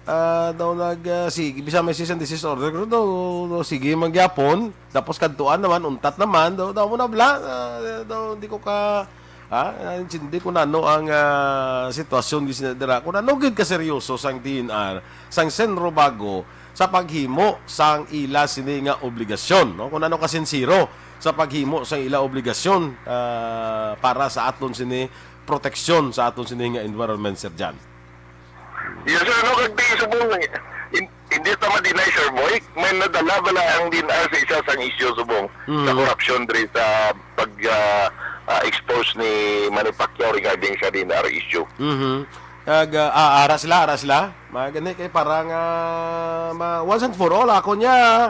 Ah, daw nag, ah, sige, bisa may cease and desist order, pero daw, daw sige, mangyapon. Tapos kadtuan naman, untat naman, daw, daw mo na, bla, ah, daw, hindi ko ka, ah, intindi kung ano ang, ah, sitwasyon, di sila dira. Kung ano gid kaseryoso sang D N R, sang Sandro Bago, sa paghimo sang ila sini nga obligasyon, no? Kung ano kasinsiro sa paghimo sang ila obligasyon, ah, para sa aton sini proteksyon sa aton sini nga environment, Sir Jan. Yes, sir. No, kag di subong, in-, hindi ta ma-deny, Sir Boy. May nadala bala ang D N R sa isa sang issue subong sa Mm. korupsyon diri sa pag, ah, ah, expose ni Manny Pacquiao regarding sa D N R issue. Mhm. Kag, ah, ah, ara sila, ara sila. Magani kay para nga ma-, once and for all, ako niya,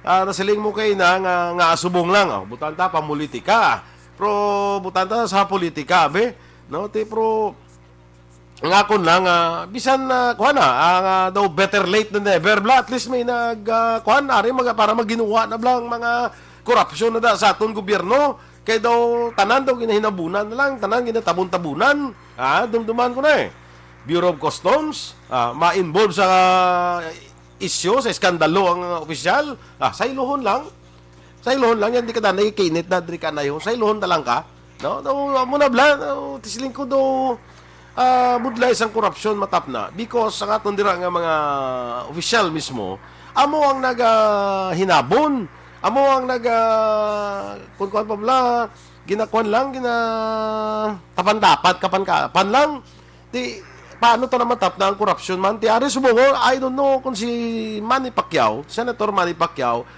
ah, nasiling mo kay na nga, nga subong lang. Oh, butanta, pamulitika. Pero butanta sa politika, be. No, ti, pero ang akon lang, ah, bisan, ah, kuha na, ang, ah, daw better late than never, bla, at least may nag, ah, kuha na, ari, mga, para maginuwa na bla ang mga korupsyon na da sa aton gobyerno. Kay daw, tanan daw ginahinabunan na lang, tanan ginatabon-tabunan. Ah, dumduman ko na eh. Bureau of Customs, ah, ma-involve sa isyu, sa iskandalo ang, ah, opisyal. Ah, saylohon lang. Saylohon lang yan, di ka danay kainit na, diri ka nayo. Saylohon na lang ka. No? No, amo na bla, no, ti siling ko do, ah, budlay sang korupsyon matapna. Because ang aton dira nga mga opisyal mismo, amo ang nagahinabon, amo ang naga, kun kuan pa bla, ginakuan lang, gina, tapan-tapat, kapan-kapan lang. Ti, paano to na matapna ang korupsyon man? Ti, ari subong, I don't know kung si Manny Pacquiao, Senator Manny Pacquiao,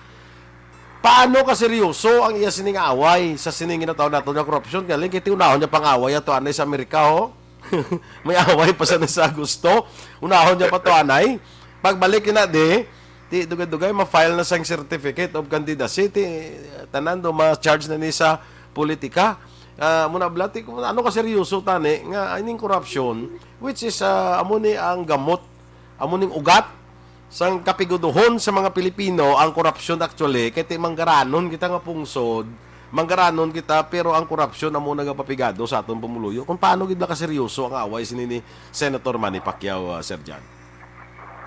paano ka seryoso ang iya sining away sa sining ginatawag nato nga korupsyon? Galing kay ti unahon niya pang-away ato anay sa Amerika, ho? May away pa sa ni sa Agosto. Unahon niya pa to anay. Pagbalik na di, ti dugay-dugay ma-file na sang certificate of candidacy. Ti tanan do ma-charge na ni sa politika. Ah, muna bla, ti kung ano ka seryoso tani nga ining korupsyon, which is, ah, amo ni ang gamot, amo ning ugat sang kapiguduhon sa mga Pilipino ang korupsyon actually, kay ti manggaranon kita nga pungsod, manggaranon kita, pero ang korupsyon amo nagapapigado sa aton pumuluyo. Kung paano gid ba kaseryoso ang away sini ni Senator Manny Pacquiao, ah, Sir Jan?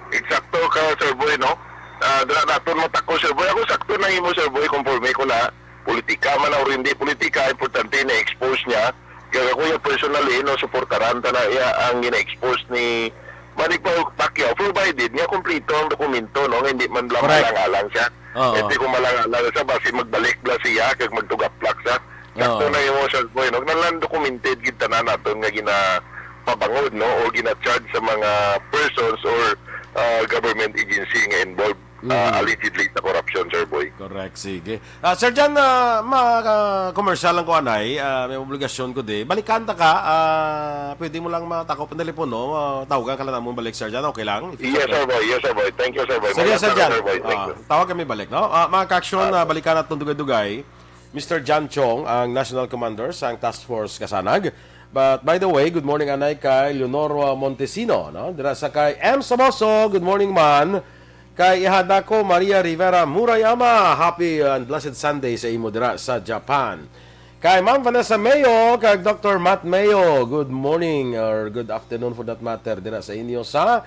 Eksakto ka, Sir Boy, no? Ah, dira naton matako, Sir Boy. Ako sakto na imo, Sir Boy, conforme ko na politika man or hindi politika, importante na-expose niya. Kaya ako yung personally, no, suportaran ta na iya ang gina-expose ni Manny Pacquiao, provided nga kompleto ang dokumento, no, nga hindi man lang Correct. Alang-alang siya. Oo. Hindi ko malang-alang siya, basi magbalik bla siya, kag magtugaplak siya. Sakto Oo. Na yung, Sir Boy, no? Nalan documented gid tanan naton nga ginapabangod, no, o gina-charge sa mga persons or, ah, government agency nga involved, ah, Mm. allegedly sa corruption, Sir Boy. Correct, sige. Ah, Sir Jan, ah, ma-, ah, commercial lang ko anay, ah, may obligasyon ko di. Balikan ta ka, ah, pwede mo lang matakop ang telepono, ah, tawagan ka lang namon balik, Sir Jan, okay lang? If it's Yes, okay. Sir Boy. Yes, Sir Boy. Thank you, Sir Boy. Sige, Malas Sir na, Jan. Sir Boy. Thank Ah, you. Tawag kami balik, no? Ah, mga ka-aksyon, Ah, ah, balikan naton dugay-dugay. Mister Jan Chong, ang National Commander sang Task Force Kasanag. But by the way, good morning anay kay Leonor, uh, Montesino, no? Dira sa kay M Samoso, good morning man. Kay ihada ko, Maria Rivera Murayama, happy and blessed Sunday sa imo dira sa Japan. Kay Ma'am Vanessa Mayo, kag Doctor Matt Mayo, good morning or good afternoon for that matter, dira sa inyo sa,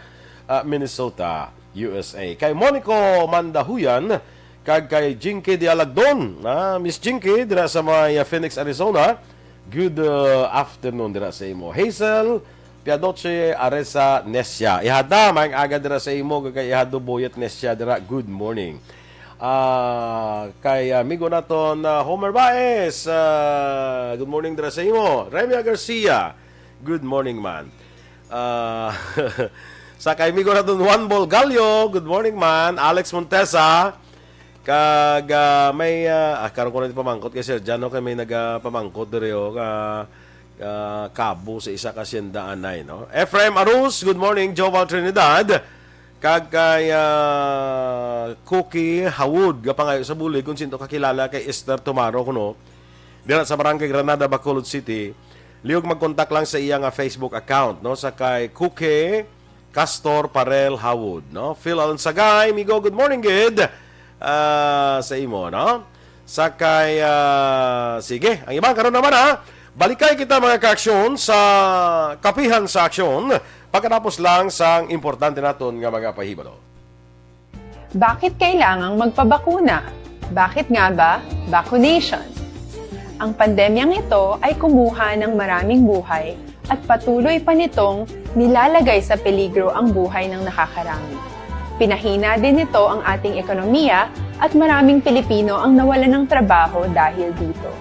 uh, Minnesota. U S A. Kay Monico Mandahuyan, kag kay Jinky Dialagdon. Ah, Miss Jinky, dira sa may, ah, Phoenix, Arizona. Good, uh, afternoon dira sa imo. Hazel Piadoche Aresa Nesia. Ihada, maayong aga dira sa imo, kag kay Ihado Boyet Nesia dira. Good morning. Ah, kay amigo naton, ah, Homer Baez, ah, good morning dira sa imo. Remia Garcia, good morning, man. Ah, sa kay amigo naton Juan Bolgallo, good morning, man. Alex Montesa, kag, ah, may, ah, ah, karon ko na pamangkot kay Sir Jan, no, kay may nagapamangkot diri, oh, ka, ah, kabo sa isa ka hacienda anay, no? Ephraim Arus, good morning. Joval Trinidad, kag kay, ah, Cookie Hawod, gapangayo sa bulig kung sinto kakilala kay Esther Tumaro kuno, dira sa Barangay Granada, Bacolod City. Liog magkontak lang sa iya nga Facebook account, no, sa kay Cookie Castor Parel Hawod, no? Phil Alonsagay, migo, good morning, good. Ah, sa imo, no? Sa kay, ah, sige, ang iban karon naman, ha. Balikay kita, mga kaaksyon, sa kapihan sa aksyon, pagkatapos lang sang importante naton nga mga pahibalo. Bakit kailangang magpabakuna? Bakit nga ba vaccination? Ang pandemyang ito ay kumuha ng maraming buhay at patuloy pa nitong nilalagay sa peligro ang buhay ng nakakarami. Pinahina din nito ang ating ekonomiya at maraming Pilipino ang nawalan ng trabaho dahil dito.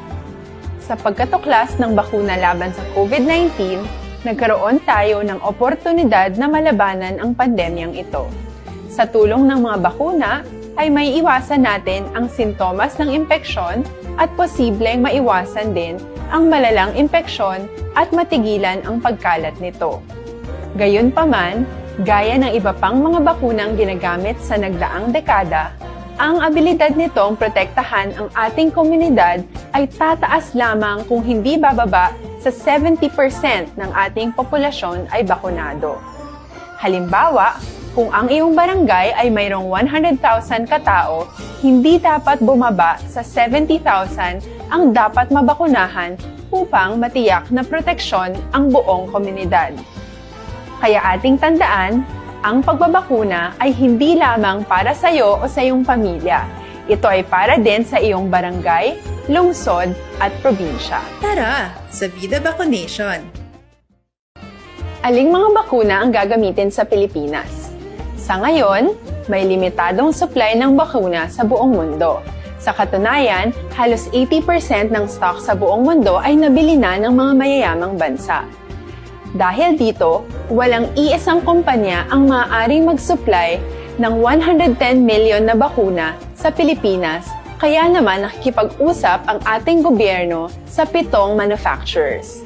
Sa pagkatuklas ng bakuna laban sa COVID nineteen, nagkaroon tayo ng oportunidad na malabanan ang pandemyang ito. Sa tulong ng mga bakuna, ay may iwasan natin ang sintomas ng impeksyon at posibleng maiwasan din ang malalang impeksyon at matigilan ang pagkalat nito. Gayunpaman, gaya ng iba pang mga bakunang ginagamit sa nagdaang dekada, ang abilidad nitong protektahan ang ating komunidad ay tataas lamang kung hindi bababa sa seventy percent ng ating populasyon ay bakunado. Halimbawa, kung ang iyong barangay ay mayroong one hundred thousand ka tao, hindi dapat bumaba sa seventy thousand ang dapat mabakunahan upang matiyak na proteksyon ang buong komunidad. Kaya ating tandaan, ang pagbabakuna ay hindi lamang para sa iyo o sa iyong pamilya. Ito ay para din sa iyong barangay, lungsod, at probinsya. Tara, sa Vida Vaccination! Aling mga bakuna ang gagamitin sa Pilipinas? Sa ngayon, may limitadong supply ng bakuna sa buong mundo. Sa katunayan, halos eighty percent ng stock sa buong mundo ay nabili na ng mga mayayamang bansa. Dahil dito, walang iisang kumpanya ang maaaring mag-supply ng one hundred ten million na bakuna sa Pilipinas, kaya naman nakikipag-usap ang ating gobyerno sa pitong manufacturers.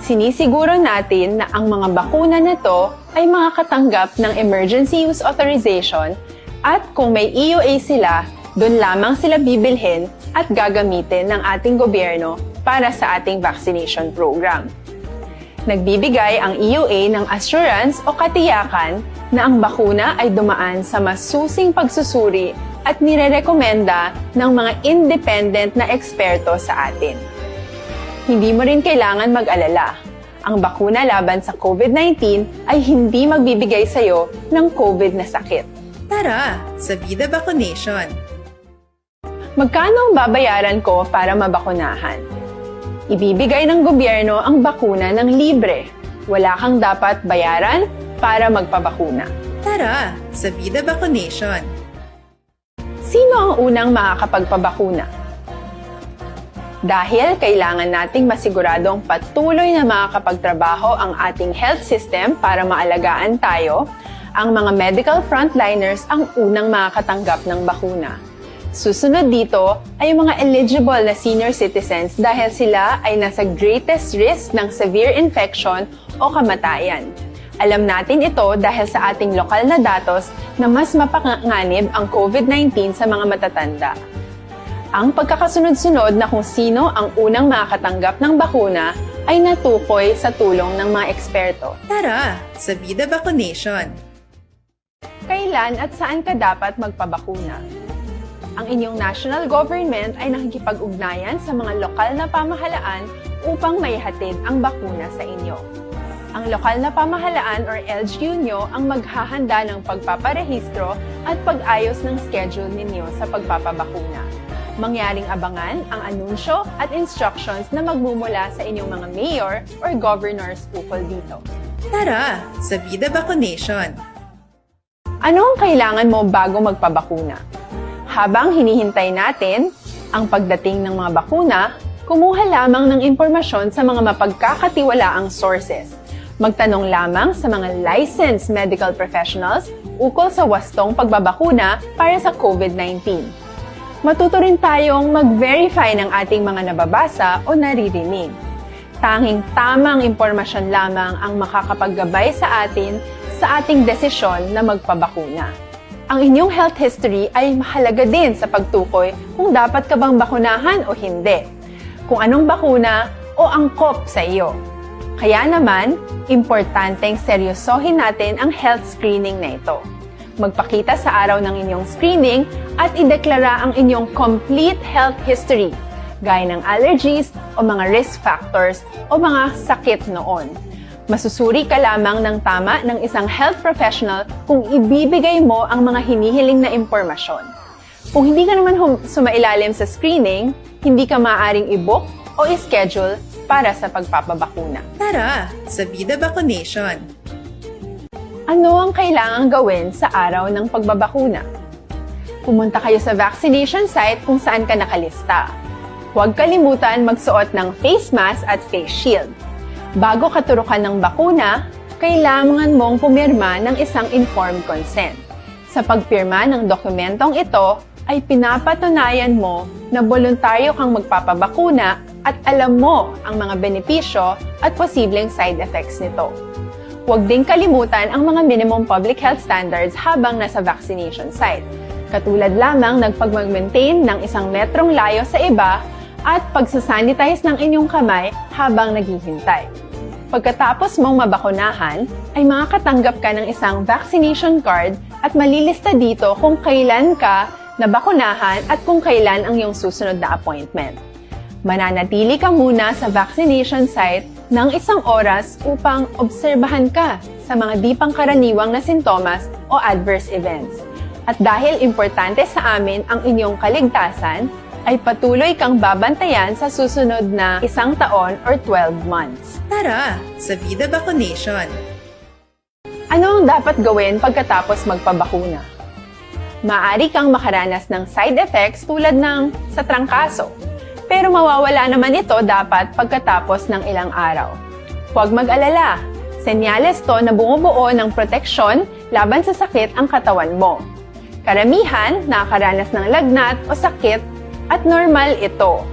Sinisiguro natin na ang mga bakuna na to ay makakatanggap ng emergency use authorization at kung may E U A sila, doon lamang sila bibilhin at gagamitin ng ating gobyerno para sa ating vaccination program. Nagbibigay ang E U A ng assurance o katiyakan na ang bakuna ay dumaan sa masusing pagsusuri at nirerekomenda ng mga independent na eksperto sa atin. Hindi mo rin kailangan mag-alala. Ang bakuna laban sa COVID nineteen ay hindi magbibigay sa iyo ng COVID na sakit. Tara, sa Vida Vaccination! Magkano ang babayaran ko para mabakunahan? Ibibigay ng gobyerno ang bakuna ng libre. Wala kang dapat bayaran para magpabakuna. Tara, sa Vida Vaccination! Sino ang unang makakapagpabakuna? Dahil kailangan nating masiguradong patuloy na makakapagtrabaho ang ating health system para maalagaan tayo, ang mga medical frontliners ang unang makakatanggap ng bakuna. Susunod dito ay ang mga eligible na senior citizens dahil sila ay nasa greatest risk ng severe infection o kamatayan. Alam natin ito dahil sa ating lokal na datos na mas mapanganib ang COVID nineteen sa mga matatanda. Ang pagkakasunod-sunod na kung sino ang unang makakatanggap ng bakuna ay natukoy sa tulong ng mga eksperto. Tara, sa Vida Vaccination! Kailan at saan ka dapat magpabakuna? Ang inyong national government ay nakikipag-ugnayan sa mga lokal na pamahalaan upang maihatid ang bakuna sa inyo. Ang lokal na pamahalaan or L G U nyo ang maghahanda ng pagpaparehistro at pag-ayos ng schedule ninyo sa pagpapabakuna. Mangyaring abangan ang anunsyo at instructions na magmumula sa inyong mga mayor or governors ukol dito. Tara sa Vida Vaccination! Ano ang kailangan mo bago magpabakuna? Habang hinihintay natin ang pagdating ng mga bakuna, kumuha lamang ng impormasyon sa mga mapagkakatiwalaang sources. Magtanong lamang sa mga licensed medical professionals ukol sa wastong pagbabakuna para sa COVID nineteen. Matuto rin tayong mag-verify ng ating mga nababasa o naririnig. Tanging tamang impormasyon lamang ang makakapaggabay sa atin sa ating desisyon na magpabakuna. Ang inyong health history ay mahalaga din sa pagtukoy kung dapat ka bang bakunahan o hindi, kung anong bakuna o angkop sa iyo. Kaya naman, importanteng seryosohin natin ang health screening na ito. Magpakita sa araw ng inyong screening at ideklara ang inyong complete health history, gaya ng allergies o mga risk factors o mga sakit noon. Masusuri ka lamang ng tama ng isang health professional kung ibibigay mo ang mga hinihiling na impormasyon. Kung hindi ka naman hum- sumailalim sa screening, hindi ka maaaring i-book o i-schedule para sa pagpapabakuna. Tara sa Vida Vaccination! Ano ang kailangang gawin sa araw ng pagbabakuna? Pumunta kayo sa vaccination site kung saan ka nakalista. Huwag kalimutan magsuot ng face mask at face shield. Bago ka turukan ng bakuna, kailangan mong pumirma ng isang informed consent. Sa pagpirma ng dokumentong ito, ay pinapatunayan mo na boluntaryo kang magpapabakuna at alam mo ang mga benepisyo at posibleng side effects nito. Huwag ding kalimutan ang mga minimum public health standards habang nasa vaccination site, katulad lamang ng pagmag-maintain ng isang metrong layo sa iba at pagsasanitize ng inyong kamay habang naghihintay. Pagkatapos mong mabakunahan, ay makakatanggap ka ng isang vaccination card at malilista dito kung kailan ka nabakunahan at kung kailan ang iyong susunod na appointment. Mananatili ka muna sa vaccination site ng isang oras upang obserbahan ka sa mga di pangkaraniwang na sintomas o adverse events. At dahil importante sa amin ang inyong kaligtasan, ay patuloy kang babantayan sa susunod na isang taon or twelve months. Tara sa Vida Vaccination! Ano ang dapat gawin pagkatapos magpabakuna? Maari kang makaranas ng side effects tulad ng sa trangkaso, pero mawawala naman ito dapat pagkatapos ng ilang araw. Huwag mag-alala, senyales to na bumubuo ng proteksyon laban sa sakit ang katawan mo. Karamihan nakakaranas ng lagnat o sakit at normal ito.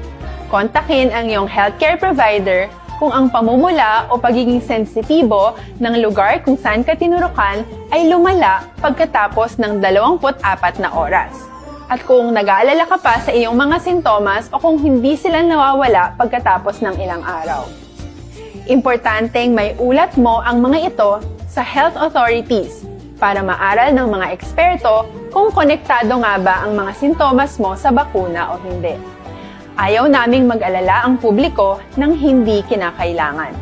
Kontakin ang iyong healthcare provider kung ang pamumula o pagiging sensitibo ng lugar kung saan ka tinurukan ay lumala pagkatapos ng dalawampu't apat na oras, at kung nag-aalala ka pa sa iyong mga sintomas o kung hindi sila nawawala pagkatapos ng ilang araw. Importanteng may ulat mo ang mga ito sa health authorities para maaral ng mga eksperto kung konektado nga ba ang mga sintomas mo sa bakuna o hindi. Ayaw naming mag-alala ang publiko ng hindi kinakailangan.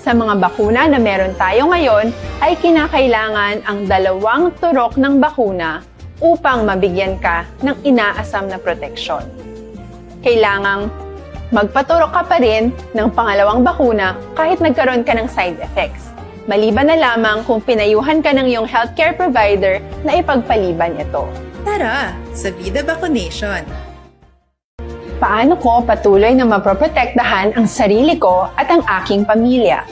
Sa mga bakuna na meron tayo ngayon, ay kinakailangan ang dalawang turok ng bakuna upang mabigyan ka ng inaasam na proteksyon. Kailangang magpaturok ka pa rin ng pangalawang bakuna kahit nagkaroon ka ng side effects, maliban na lamang kung pinayuhan ka ng iyong healthcare provider na ipagpaliban ito. Tara sa Vida Vaccination! Paano ko patuloy na mapoprotektahan ang sarili ko at ang aking pamilya?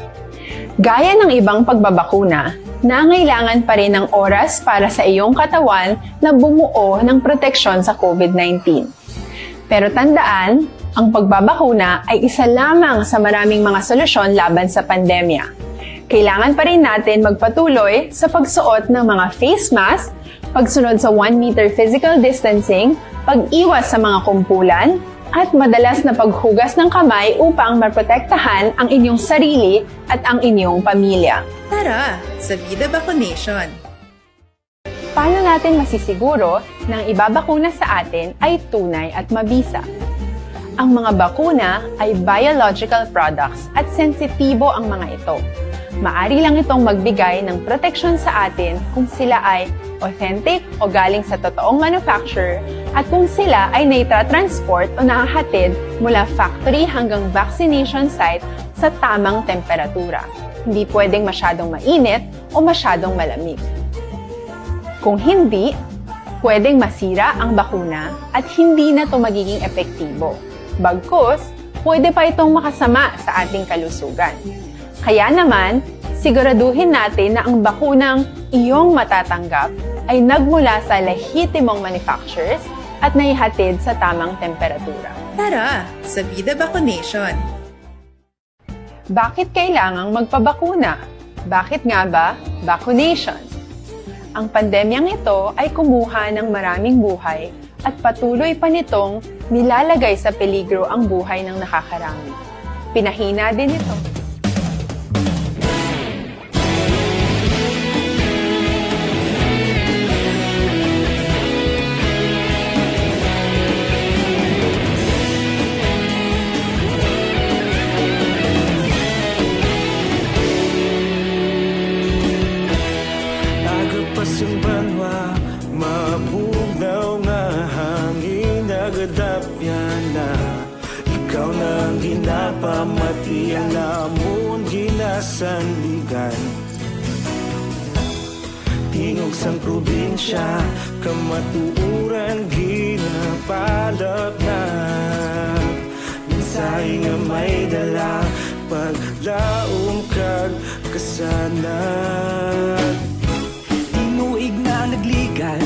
Gaya ng ibang pagbabakuna, nangailangan pa rin ng oras para sa iyong katawan na bumuo ng proteksyon sa COVID nineteen. Pero tandaan, ang pagbabakuna ay isa lamang sa maraming mga solusyon laban sa pandemya. Kailangan pa rin natin magpatuloy sa pagsuot ng mga face mask, pagsunod sa one meter physical distancing, pag-iwas sa mga kumpulan, at madalas na paghugas ng kamay upang maprotektahan ang inyong sarili at ang inyong pamilya. Tara sa Vida Vaccination! Paano natin masisiguro na ang ibabakuna sa atin ay tunay at mabisa? Ang mga bakuna ay biological products at sensitibo ang mga ito. Maari lang itong magbigay ng proteksyon sa atin kung sila ay authentic o galing sa totoong manufacturer at kung sila ay naitra-transport o nahahatid mula factory hanggang vaccination site sa tamang temperatura. Hindi pwedeng masyadong mainit o masyadong malamig. Kung hindi, pwedeng masira ang bakuna at hindi na 'to magiging epektibo. Bagkus, pwede pa itong makasama sa ating kalusugan. Kaya naman, siguraduhin natin na ang bakunang iyong matatanggap ay nagmula sa lehitimong manufacturers at naihatid sa tamang temperatura. Tara, sa Bida Vacunation! Bakit kailangang magpabakuna? Bakit nga ba vacunation? Ang pandemyang ito ay kumuha ng maraming buhay at patuloy pa nitong nilalagay sa peligro ang buhay ng nakakarami. Pinahina din ito. Agapas ang banwa, mabugnaw nga hangin, nagadapyan na. Ikaw na ang ginapamati, ang amon ginasandigan. Tingog sang probinsya, kamatuoran ginapalapnat. Mensahe nga may dala, paglaom kag kasanag. Tinuig na nagligan,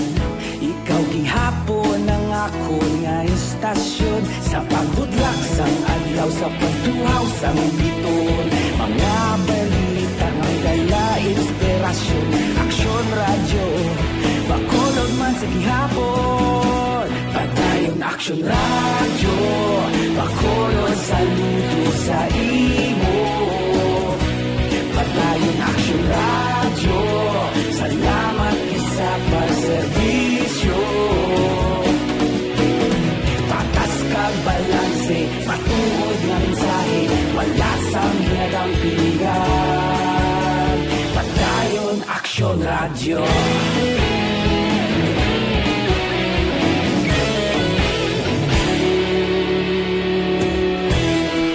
ikaw gihapon ang akon nga istasyon. Sa pagbutlak sang adlaw, sa pagtuhaw sang biton, mga balita nga may dala inspirasyon. Aksyon Radyo, Bacolod man sa gihapon. Padayon Aksyon Radyo, Bacolod, saludo sa imo. Padayon Aksyon Radyo, salamat gid sa pagserbisyo. Patas kag balanse, matuod nga mensahe, wala sang ginadampigan. Padayon Aksyon Radyo.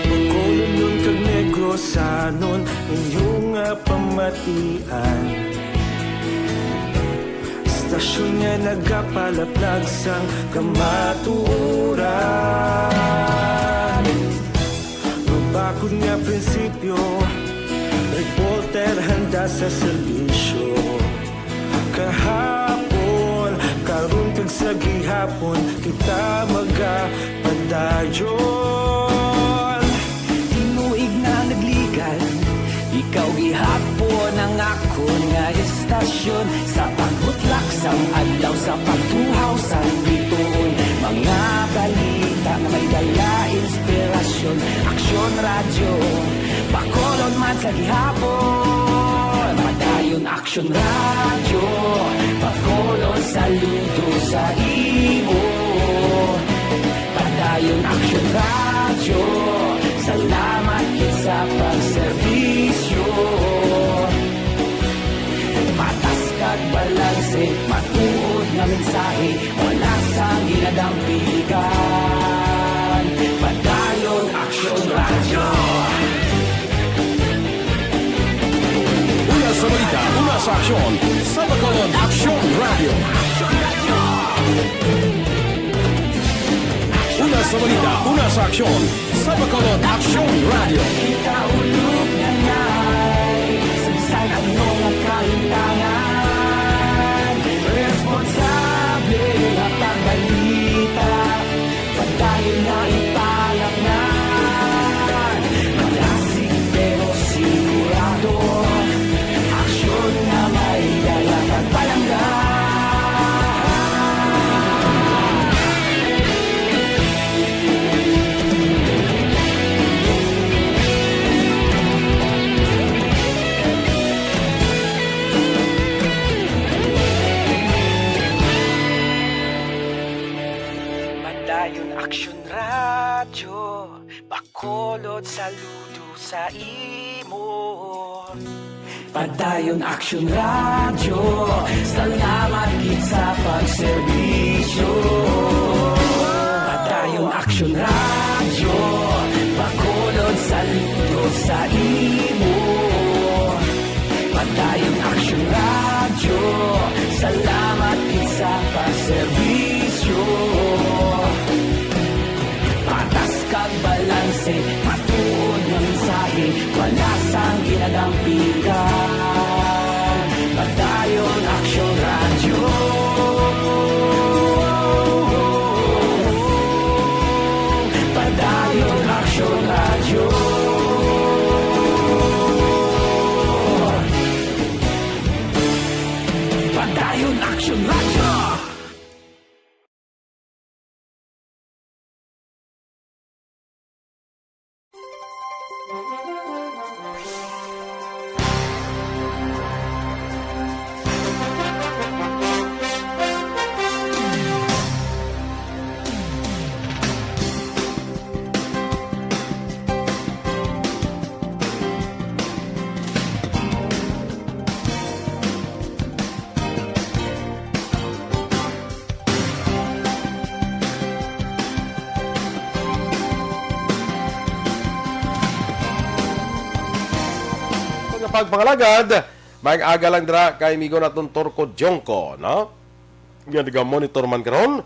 Bacolodnon kag Negrosanon, inyo nga pamatian. Istasyon nga nagapalaplag sang kamatuoran. Mabakod nga prinsipyo, reporter handa sa serbisyo. Kahapon, karon kag sa gihapon, kita magapadayon. Tinuig na nagligan, ikaw gihapon ang akon nga istasyon. Sa pagbutlak sang adlaw, sa pagtuhaw sang bituon, mga balita nga may dala inspirasyon. Aksyon Radyo, Bacolod man sa gihapon. Padayon Aksyon Radyo, Bacolod, saludo sa imo. Padayon Aksyon Radyo, salamat gid sa pagserbisyo. Patas kag balanse, matuod nga mensahe, wala sang ginadampigan. Padayon Aksyon Radyo. Una sa balita, una sa aksyon, sa Bacolod Aksyon Radyo. Una sa balita, una sa aksyon, sa Bacolod Aksyon Radyo. Kita ulog na nay, sa bisan ano nga kahintangan, responsable nga pagbalita. Padayon na ipalapnan, malasig pero sigurado. Aksyon nga may dala kag palangga. Bacolod, saludo sa imo. Padayon Action Radio, salamat gid sa pagserbisyo. Padayon Action Radio, Bacolod, saludo sa imo. Padayon Action Radio, salamat gid sa pagserbisyo. Patas kag balanse, matuod nga mensahe, wala sang ginadampigan. Padayon Action Radio. Padayon Action Radio. Padayon Action Radio. Nga pagpangalagad, mag-aga lang dira kay amigo naton Torco Jongco, no? Nga taga-monitor man karon.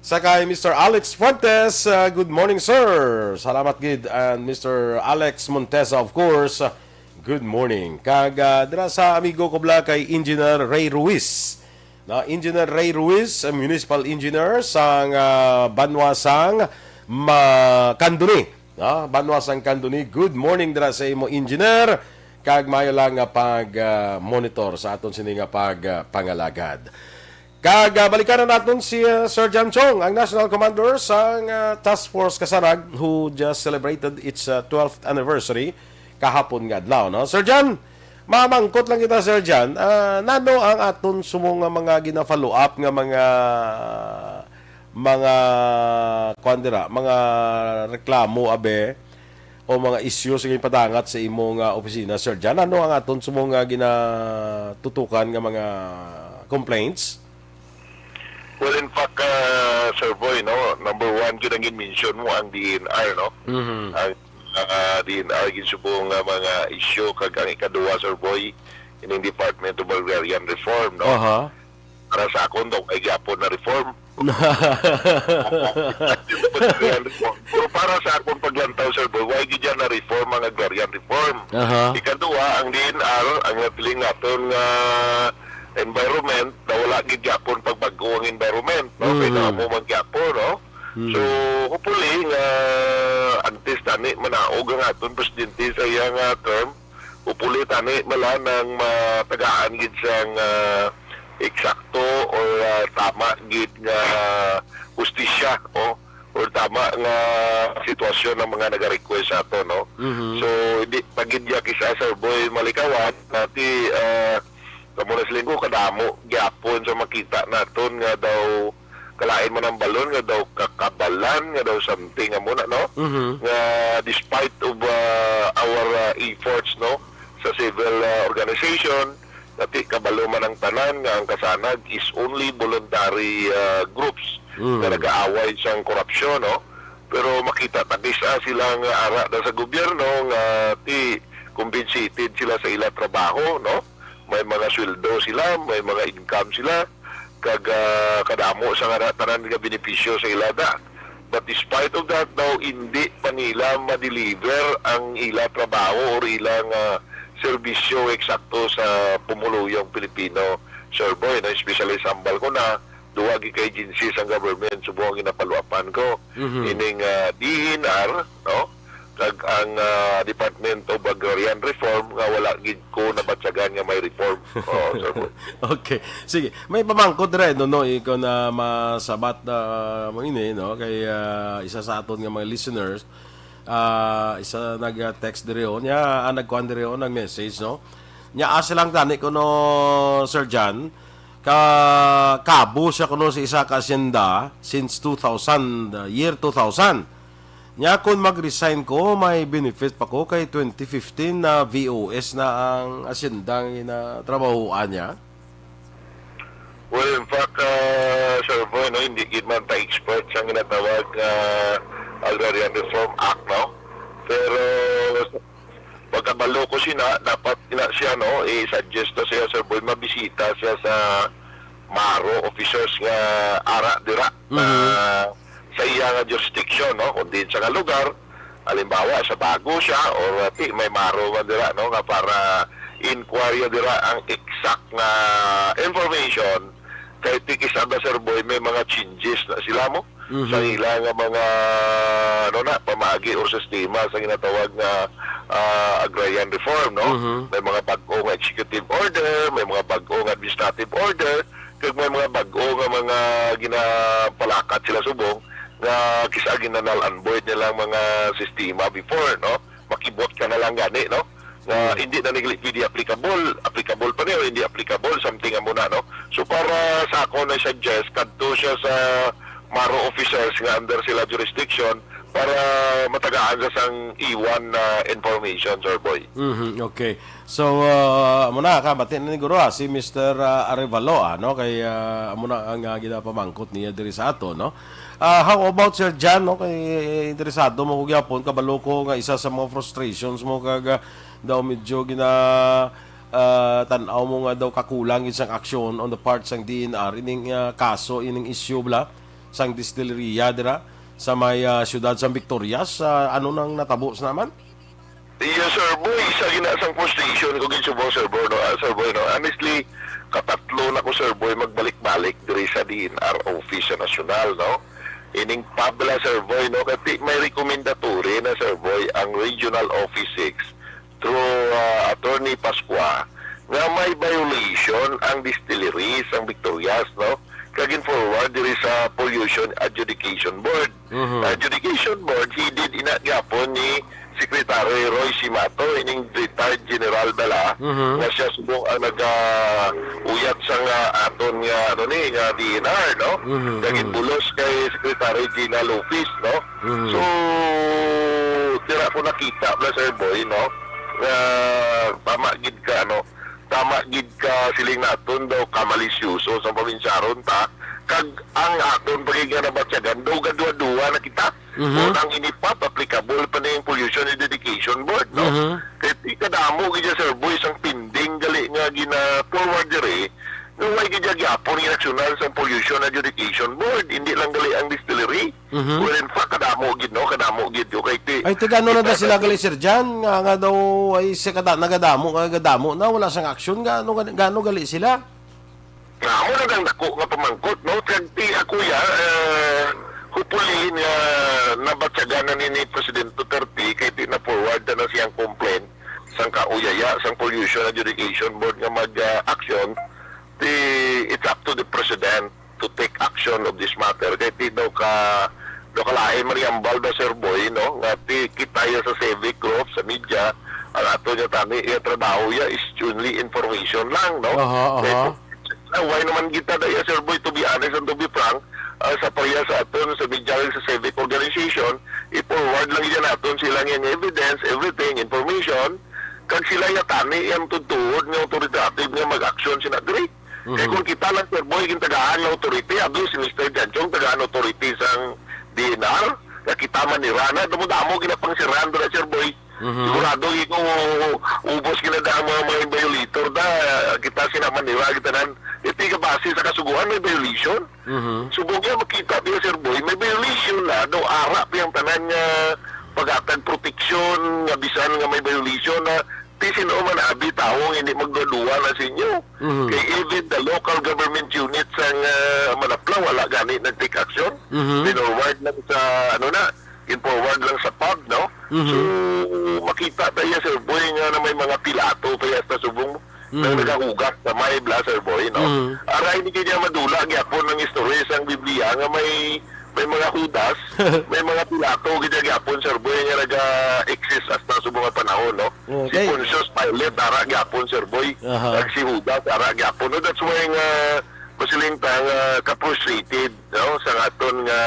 Sa kay Mister Alex Fuentes, uh, good morning, sir. Salamat gid. And Mister Alex Montesa, of course, uh, good morning. Kag, uh, dira sa amigo ko bala kay Engineer Ray Ruiz. Na Engineer Ray Ruiz, uh, Municipal Engineer sang, uh, banwa sang Ma-, Candoni. No? Banwa sang Candoni, good morning dira sa imo, Engineer. Kag maayo lang nga pag, ah, monitor sa aton sini nga pag, ah, pangalagad. Kag, ah, balikan na naton si, ah, Sir John Chong, ang National Commander sang, ah, Task Force Kasarag, who just celebrated its, ah, twelfth anniversary kahapon nga adlaw, no? Sir John, mamangkot lang kita, Sir John. Ah, nano ang aton sumo nga mga gina-follow up nga mga, mga, kuwan dira, mga reklamo, abe, o mga issues nga ipadangat sa imo nga opisina, Sir John? Ano ang aton sumo nga ginatutukan nga mga complaints? Well, in fact, uh, Sir Boy, no, number one gyud ang gin-mention mo, ang D N R, no? Mhm. Ang, uh, D N R gid subong nga mga issue, kag ang ikaduha, Sir Boy, ining Department of Agrarian Reform, no? Aha. Para sa akon daw, kay gyapon na reform. Agrarian reform. Pero para sa akon paglantaw, Sir Boy, why gid yan na reform ang agrarian reform? Aha. Ikaduha, ang D N R, ang natiling naton nga environment, na wala gid gyapon pagbag-o ang environment, no? Kay Mhm. namo man gyapon, no? Mhm. So, hopefully nga antes tani manaog ang aton presidente sa iya nga term, hopefully tani mala nang matagaan gid sang, ah, eksakto or, ah, tama gid nga hustisya, o, or tama nga sitwasyon ang mga naga-request sa ato, no? Mhm. So, hindi pa gid ya kisa, Sir Boy, malikawan, nati, ah, kamo na siling ko, kadamo gyapon sa makita naton nga daw kalain man ang balon, nga daw kakabalan, nga daw something amo na, no? Mhm. Nga despite of, uh, our, uh, efforts, no, sa civil, uh, organization, nati kabalo man ang tanan nga ang Kasanag is only voluntary, uh, groups Mm. nga nagaaway sang korupsyon, no? Pero makita ta kisa sila nga ara na sa gobyerno nga ti compensated sila sa ila trabaho, no? May mga sweldo sila, may mga income sila, kag, ah, kadamo sa nga tanan nga benepisyo sa ila da. But despite of that, daw hindi pa nila ma-deliver ang ila trabaho or ilang, ah, serbisyo eksakto sa pumuluyong Pilipino, Sir Boy, no? Especially sa hambal ko na, duha gid ka agency sang government, subong ang ginapaluapan ko. Mhm. Ining, ah, D E N R, no? Kag ang, ah, Department of Agrarian Reform nga wala gid ko nabatyagan nga may reform. Oo, Sir Boy. Okay. Sige. May pamangkot dira, no, no, ikaw na masabat, ah, mo ini, no? Kay, ah, isa sa aton nga mga listeners, ah, isa nag-text diri, oh. Nya, ah, nagkuan diri, oh, nag-message, no? Nya, asa lang tani kuno, Sir John, ka, kabo siya kuno sa isa ka asyenda since two thousand, uh, year two thousand. Nya, kung mag-resign ko, may benefit pa ko kay twenty fifteen na V O S na ang asyenda nga ginatrabahoan niya? Well, in fact, ah, Sir Boy, no, hindi gid man ta expert sa ginatawag nga Agrarian Reform Act, no? Pero pagkabalo ko sina, dapat na siya, no, i-suggest to siya, Sir Boy, mabisita siya sa MARO officers nga ara dira, Mhm. ah, sa iya nga jurisdiction, no? Kung diin sa nga lugar, halimbawa, sa Bago siya, or, uh, ti, may MARO man dira, no? Nga para inquire dira ang exact nga information, kay ti kis-a ba, Sir Boy, may mga changes na sila mo Mhm. sa ila nga mga, ano na, pamaagi or sistema sa ginatawag nga, ah, agrarian reform, no? Mhm. May mga bag-o nga executive order, may mga bag-o nga administrative order, kag may mga bag-o nga mga ginapalakat sila subong nga kis-a gina-null and void nilang mga sistema before, no? Makibot ka na lang gani, no? Nga Hmm. hindi na nagli pwede applicable, applicable pa ni o hindi applicable, something amo na, no? So, para sa ako na suggest, kadto siya sa MARO officers nga under sila jurisdiction para matagaan sa sang iwan na information, Sir Boy. Mhm, okay. So, ah, amo na, kabati na ni guro, ah, si Mister, ah, Arevalo, ah, no? Kay, ah, amo na ang, ah, ginapamangkot niya diri sa ato, no? Ah, how about Sir Jan, no? Kay, eh, interesado mo ko gyapon, kabalo ko nga isa sa mga frustrations mo kag, ah, daw medyo gina, ah, tan-aw mo nga daw kakulang gid sang aksyon on the part sang D N R ining, ah, kaso, ining issue bala sang distilleria dira sa may, ah, siyudad sang Victorias. Ah, ano nang natabo sa naman? Yes, Sir Boy, isa gina sang frustration ko gid subong, Sir Boy, no? Ah, Sir Boy, no? Honestly, katatlo na ko, Sir Boy, magbalik-balik diri sa D N R office sa nasyonal, no? Ining pabla, Sir Boy, no? Kasi may recommendatory na, Sir Boy, ang Regional Office six through, ah, Attorney Pascua nga may violation ang distillery sang Victorias, no? Kag in-forward diri sa Pollution Adjudication Board. Mhm. Adjudication Board, headed ina gyapon ni Secretary Roy Simato, ining retired general bala, Mhm. nga siya subong ang naga-uyat sa nga aton nga, ano ni, nga D N R, no? Mhm, Nga mhm. ginbulos kay Secretary Gina Lopez, no? Mhm. So, tira ko nakita bala, Sir Boy, no? Nga tama gid ka, ano, tama gid ka siling naton daw ka malisyoso sa probinsyaron ta, kag ang aton pa gid nga nabatyagan daw gaduha-duha na kita. Mhm. Kung ang inipap applicable pa ning Pollution Adjudication Board, no? Mhm. Kay ti kadamo gid siya, Sir Boy, sang pending gali nga gina-forward diri, nga way gid siya gyapon inaksyonan sang Pollution Adjudication Board, hindi lang gali ang distillery. Mhm. Well, in fact, kadamo gid, no? Kadamo gid, okay, ti-, Ay, ti gano na da kita sila na gali, Sir Jan? Nga, nga daw, ay, siya kada, nagadamo, nga gadamo na, wala sang aksyon. Gaano, gaano gali sila? Nga, amo na ang dako nga pamangkot, no? Kag ti, ako ya, eh, hopefully nga nabatyagan na ni, ni President Duterte, kay ti na-forward na siyang complaint sang kauyaya, sang Pollution Adjudication Board nga mag, ah, action. Ti, it's up to the President to take action of this matter. Kay ti daw ka, daw ka lain man iambal daw, Sir Boy, no? Nga ti kita ya sa civic group, sa media, ang ato niya tani, iya trabaho ya is only information lang, no? Aha, Kay aha. ti, ah, why naman kita da ya, Sir Boy, to be honest and to be frank, ah, sa pareha sa aton, sa media, sa civic organization, i-forward lang yan naton sila nga evidence, everything, information, kag sila ya tani yang tutuod nga authoritative nga mag-action sina diri. Kay Mhm. kung kita lang, Sir Boy, gintagaan nga authority, abli si Mister Janchong tagaan authority sang D N R, nga kita manira na, damo-damo ginapangsirhan dira, Sir Boy. Mhm. Sigurado ikaw, ubos gina da ang mga, mga violator da, kita sina manira, kita nan. Iti ka base sa kasuguan, may violation. Mhm. Subong niya makita niya, Sir Boy, may violation na, daw ara pa yung tanan nga paghatag proteksyon, nga bisan nga may violation na, ti sino man abi tawo nga hindi magduduwa na sa inyo. Mhm. Kay even the local government unit sang, ah, Manapla, wala gani nag-take action. Mhm. Pinorward lang sa, ano na, in-forward lang sa pub, no? Mhm. So, makita tayo, Sir Boy, nga na may mga pilato kaya sa subong Mhm. nang nagahugas sa may bla, Sir Boy, no? Mhm. Aray, hindi kanya madula, gyapon ang istorya sang Biblia nga may, may mga Judas, may mga Pilato, gid gyapon, Sir Boy, nga naga-exist hasta subong nga panahon, no? Si Okay. Pontius Pilate, ara gyapon, Sir Boy. Aha. Kag si Judas, ara gyapon. No, that's why nga, masiling ta nga ka-frustrated, no? Sa aton nga,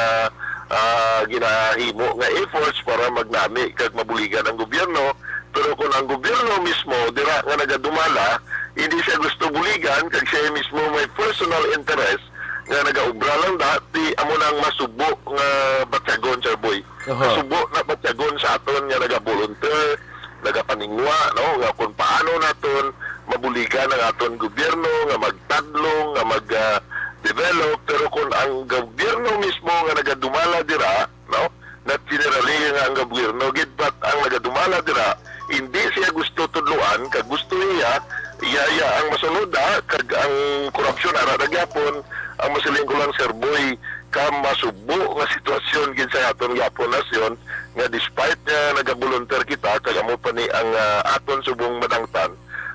ah, ginahimo nga efforts para magnami kag mabuligan ang gobyerno. Pero kung ang gobyerno mismo dira nga nagadumala, hindi siya gusto buligan kag siya mismo may personal interest nga nagaobra lang da, di amo nang masubo nga batyagon, Sir Boy. Aha. Masubo na batyagon sa aton nga nagabolunteer, nagapaningwa, no, nga kung paano naton mabuligan ang aton gobyerno nga magtadlong, nga mag, ah, develop. Pero kung ang gobyerno mismo nga nagadumala dira, no, not generally nga ang gobyerno gid, but ang nagadumala dira, hindi siya gusto tudloan, kag gusto niya, iya, iya ang masunod, ha, kag ang korupsyon ara na gyapon. Ang masiling ko lang, Sir Boy, ka masubo nga sitwasyon gid sa aton gyapon nasyon, nga despite nga nagabolunteer kita, kag amo pa ni ang, ah, aton subong madangtan,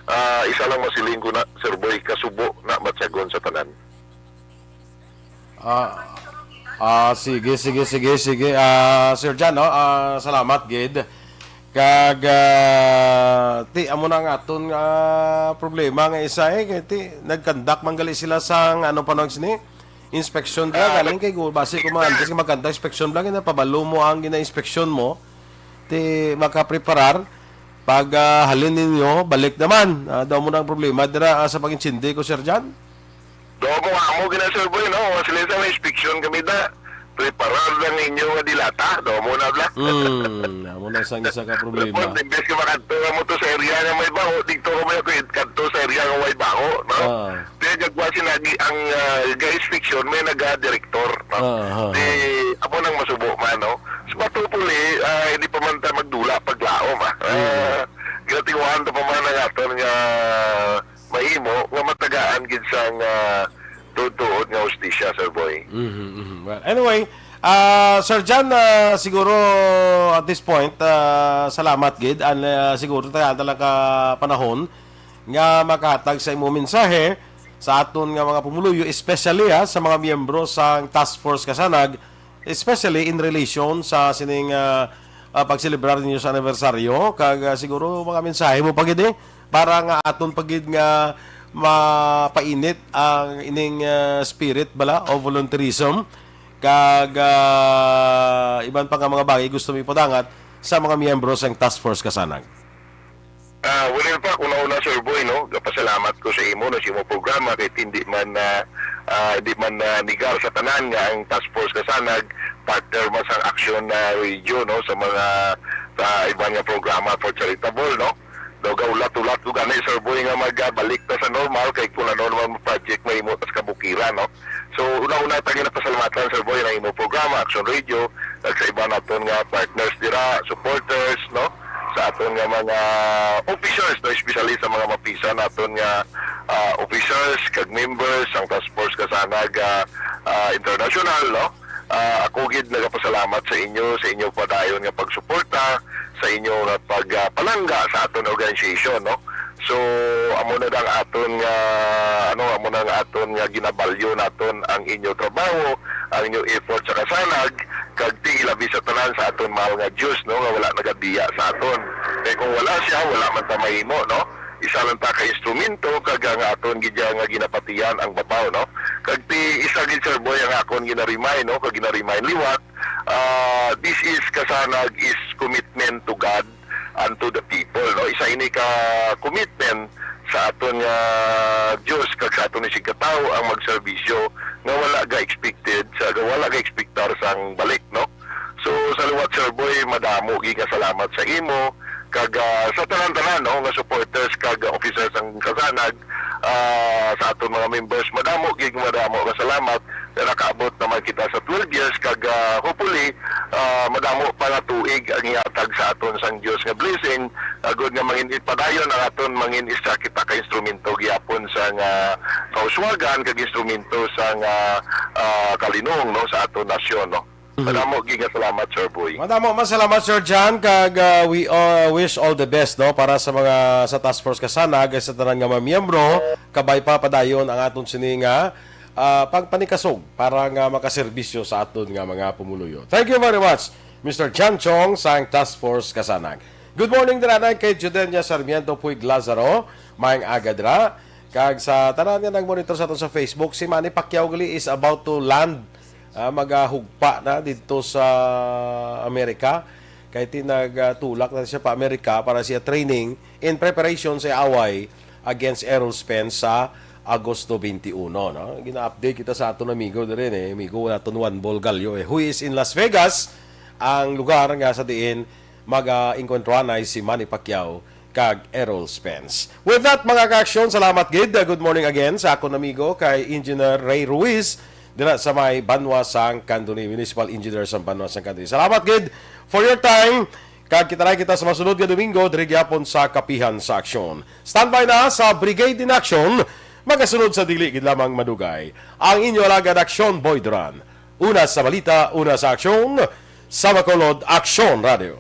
ah, isa lang masiling ko na, Sir Boy, kasubo na matyagon sa tanan. Ah, ah, sige, sige, sige, sige. Ah, Sir Jan, no? Ah, salamat gid. Kag ah, ti amo na nga aton nga problema nga isa, eh, kay ti nagkandak man gali sila sang ano pa nag sini, inspection bala. Ah, galing kay gu- basi ko man antes nga magkandak inspection bala, nga pabalo mo ang gina-inspection mo, ti makapreparar pag ah, halin ninyo balik naman. Ah, daw mo na ang problema dira, ah, sa pag-intindi ko, Sir Jan. Do mo nga mo gina, Sir Boy, no? Mas lisa may inspection kami da. Preparar lang ninyo nga dilata. Do mo na bla. Hmm, amo na sang isa ka problema. Tapos, imbes ka makadto mo to sa area nga may baho, dito ko may kadto sa area nga may baho, no? Ah. Kaya gagwa sinagi ang ah, ga-inspection, may naga-director, no? Ah, ah, Di, amo nang masubo man, no? Sa Batupuli, ah, hindi pa man ta magdula paglaom, ah. Ah, ginatinguhan ta pa man ang aton nga mahimo nga matagaan gid sang ah, tuod-tuod nga hustisya, Sir Boy. Mhm, mhm. Well, anyway, ah, Sir Jan, ah, siguro at this point, ah, salamat gid. An ah, siguro tagaan ta lang ka panahon nga makahatag sa imo mensahe sa aton nga mga pumuluyo, especially ha, sa mga miyembro sang Task Force Kasanag, especially in relation sa sining ah, ah, pagselebrar ninyo sa anibersaryo. Kag ah, siguro mga mensahe mo pa gid, eh, para nga aton pa gid nga mapainit ang ining ah, spirit bala of volunteerism, kag ah, iban pa nga mga bagay gusto mi padangat sa mga miyembro sang Task Force Kasanag. Ah, well, pa, una-una, Sir Boy, no, gapasalamat ko sa imo, no, sa imo programa, kay hindi man na ah, hindi man na nigar sa tanan nga ang Task Force Kasanag partner man sang Action ah, Radio, no, sa mga sa iban nga programa for charitable, no. Daw gaulat-ulat ko gani, Sir Boy, nga magbalik na sa normal kay kung ano naman project mahimo tas kabukiran, no. So, una-una, ta ginapasalamatan, Sir Boy, ang imo programa, Action Radio, kag sa iban naton nga partners dira, supporters, no, sa aton nga mga officers, no, especially sa mga mapisan naton nga ah, officers kag members sang Task Force Kasanag ah, ah, International, no. Ah, ako gid nagapasalamat sa inyo, sa inyo padayon nga pagsuporta, sa inyo nga pagpalangga sa aton organization, no. So, amo na ang aton nga, ano, amo na ang aton nga ginabalyo naton ang inyo trabaho, ang inyo effort sa Kasanag, kag ti ilabi sa tanan sa aton mahal nga Dios, no, nga wala nagabiya sa aton. Kay kung wala siya, wala man ta mahimo, no. Isa lang ta ka instrumento, kag ang aton gid nga ginapatihan ang babaw, no. Kag ti isa gid, Sir Boy, ang akon gina-remind, no, kag gina-remind liwat, ah, this is Kasanag is commitment to God and to the people, no. Isa ini ka commitment sa aton nga Dios kag sa aton isig katawo ang magserbisyo nga wala ga expected sa wala ga expectar sang balik, no. So, sa liwat, Sir Boy, madamo gid nga salamat sa imo kag ah, sa tanan-tanan, no, nga supporters kag officers sang Kasanag, ah, sa aton mga members, madamo gid, madamo nga salamat nga nakaabot naman kita sa twelve years kag ah, hopefully ah, madamo pa nga tuig ang ihatag sa aton sang Dios nga blessing, agod nga mangin padayon ang aton mangin isa kita ka instrumento gihapon sang ah, kauswagan kag instrumento sang ah, ah, kalinong, no, sa aton nasyon, no. Madamo gid nga salamat, Sir Boy. Madamo man salamat, Sir John, kag ah, we uh, wish all the best, no, para sa mga sa Task Force Kasanag, sa tanan nga mga miyembro, kabay pa padayon ang aton sini nga ah, pagpanikasog para nga makaserbisyo sa aton nga mga pumuluyo. Thank you very much, Mister John Chong sang Task Force Kasanag. Good morning diranan kay Judenia Sarmiento Puig Lazaro, maayong aga dira. Kag sa tanan nga nag-monitor sa aton sa Facebook, si Manny Pacquiao gali is about to land Ah, magahugpa na didto sa Amerika. Kay ti nagtulak na siya pa Amerika para siya training in preparation sa away against Errol Spence sa Agosto twenty-one, no? Gina-update kita sa aton amigo diri, eh. Amigo naton Juan Bolgallo, eh. Who is in Las Vegas, ang lugar nga sa diin mag-inkontranay si Manny Pacquiao kag Errol Spence. With that, mga ka-aksyon, salamat gid. Uh, good morning again sa akon amigo kay Engineer Ray Ruiz dira sa may Banwa sang Candoni, Municipal Engineer sang Banwa sang Candoni. Salamat gid for your time. Kag kita na kita sa masunod nga Domingo, diri gyapon sa Kapihan sa Aksyon. Standby na sa Brigade in Action, magasunod sa dili gid lamang madugay. Ang inyo alagad Aksyon Boy Duran. Una sa balita, una sa aksyon, sa Bacolod, Aksyon Radio.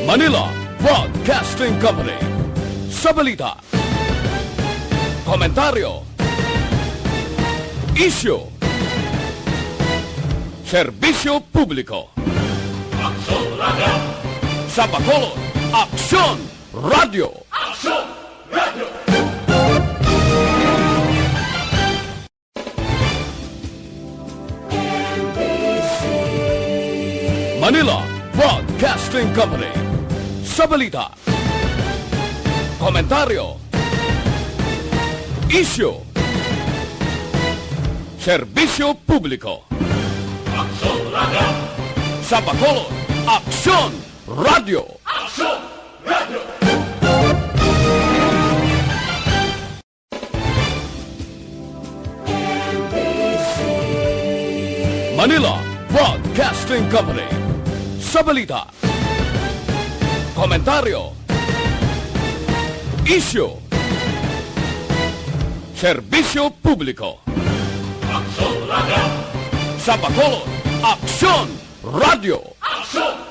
Manila Broadcasting Company. Sa balita, komentaryo, isyu, serbisyo publiko. Aksyon Radio. Sa Bacolod, Aksyon Radio. Aksyon Radio. Manila Broadcasting Company. Sa balita, komentaryo, isyu, serbisyo publiko. Aksyon Radio. Sa Bacolod, Aksyon Radio. Aksyon Radio. Manila Broadcasting Company. Sa balita, komentaryo, isyu, serbisyo publiko. Aksyon Radio. Sa Bacolod, Aksyon Radio. Aksyon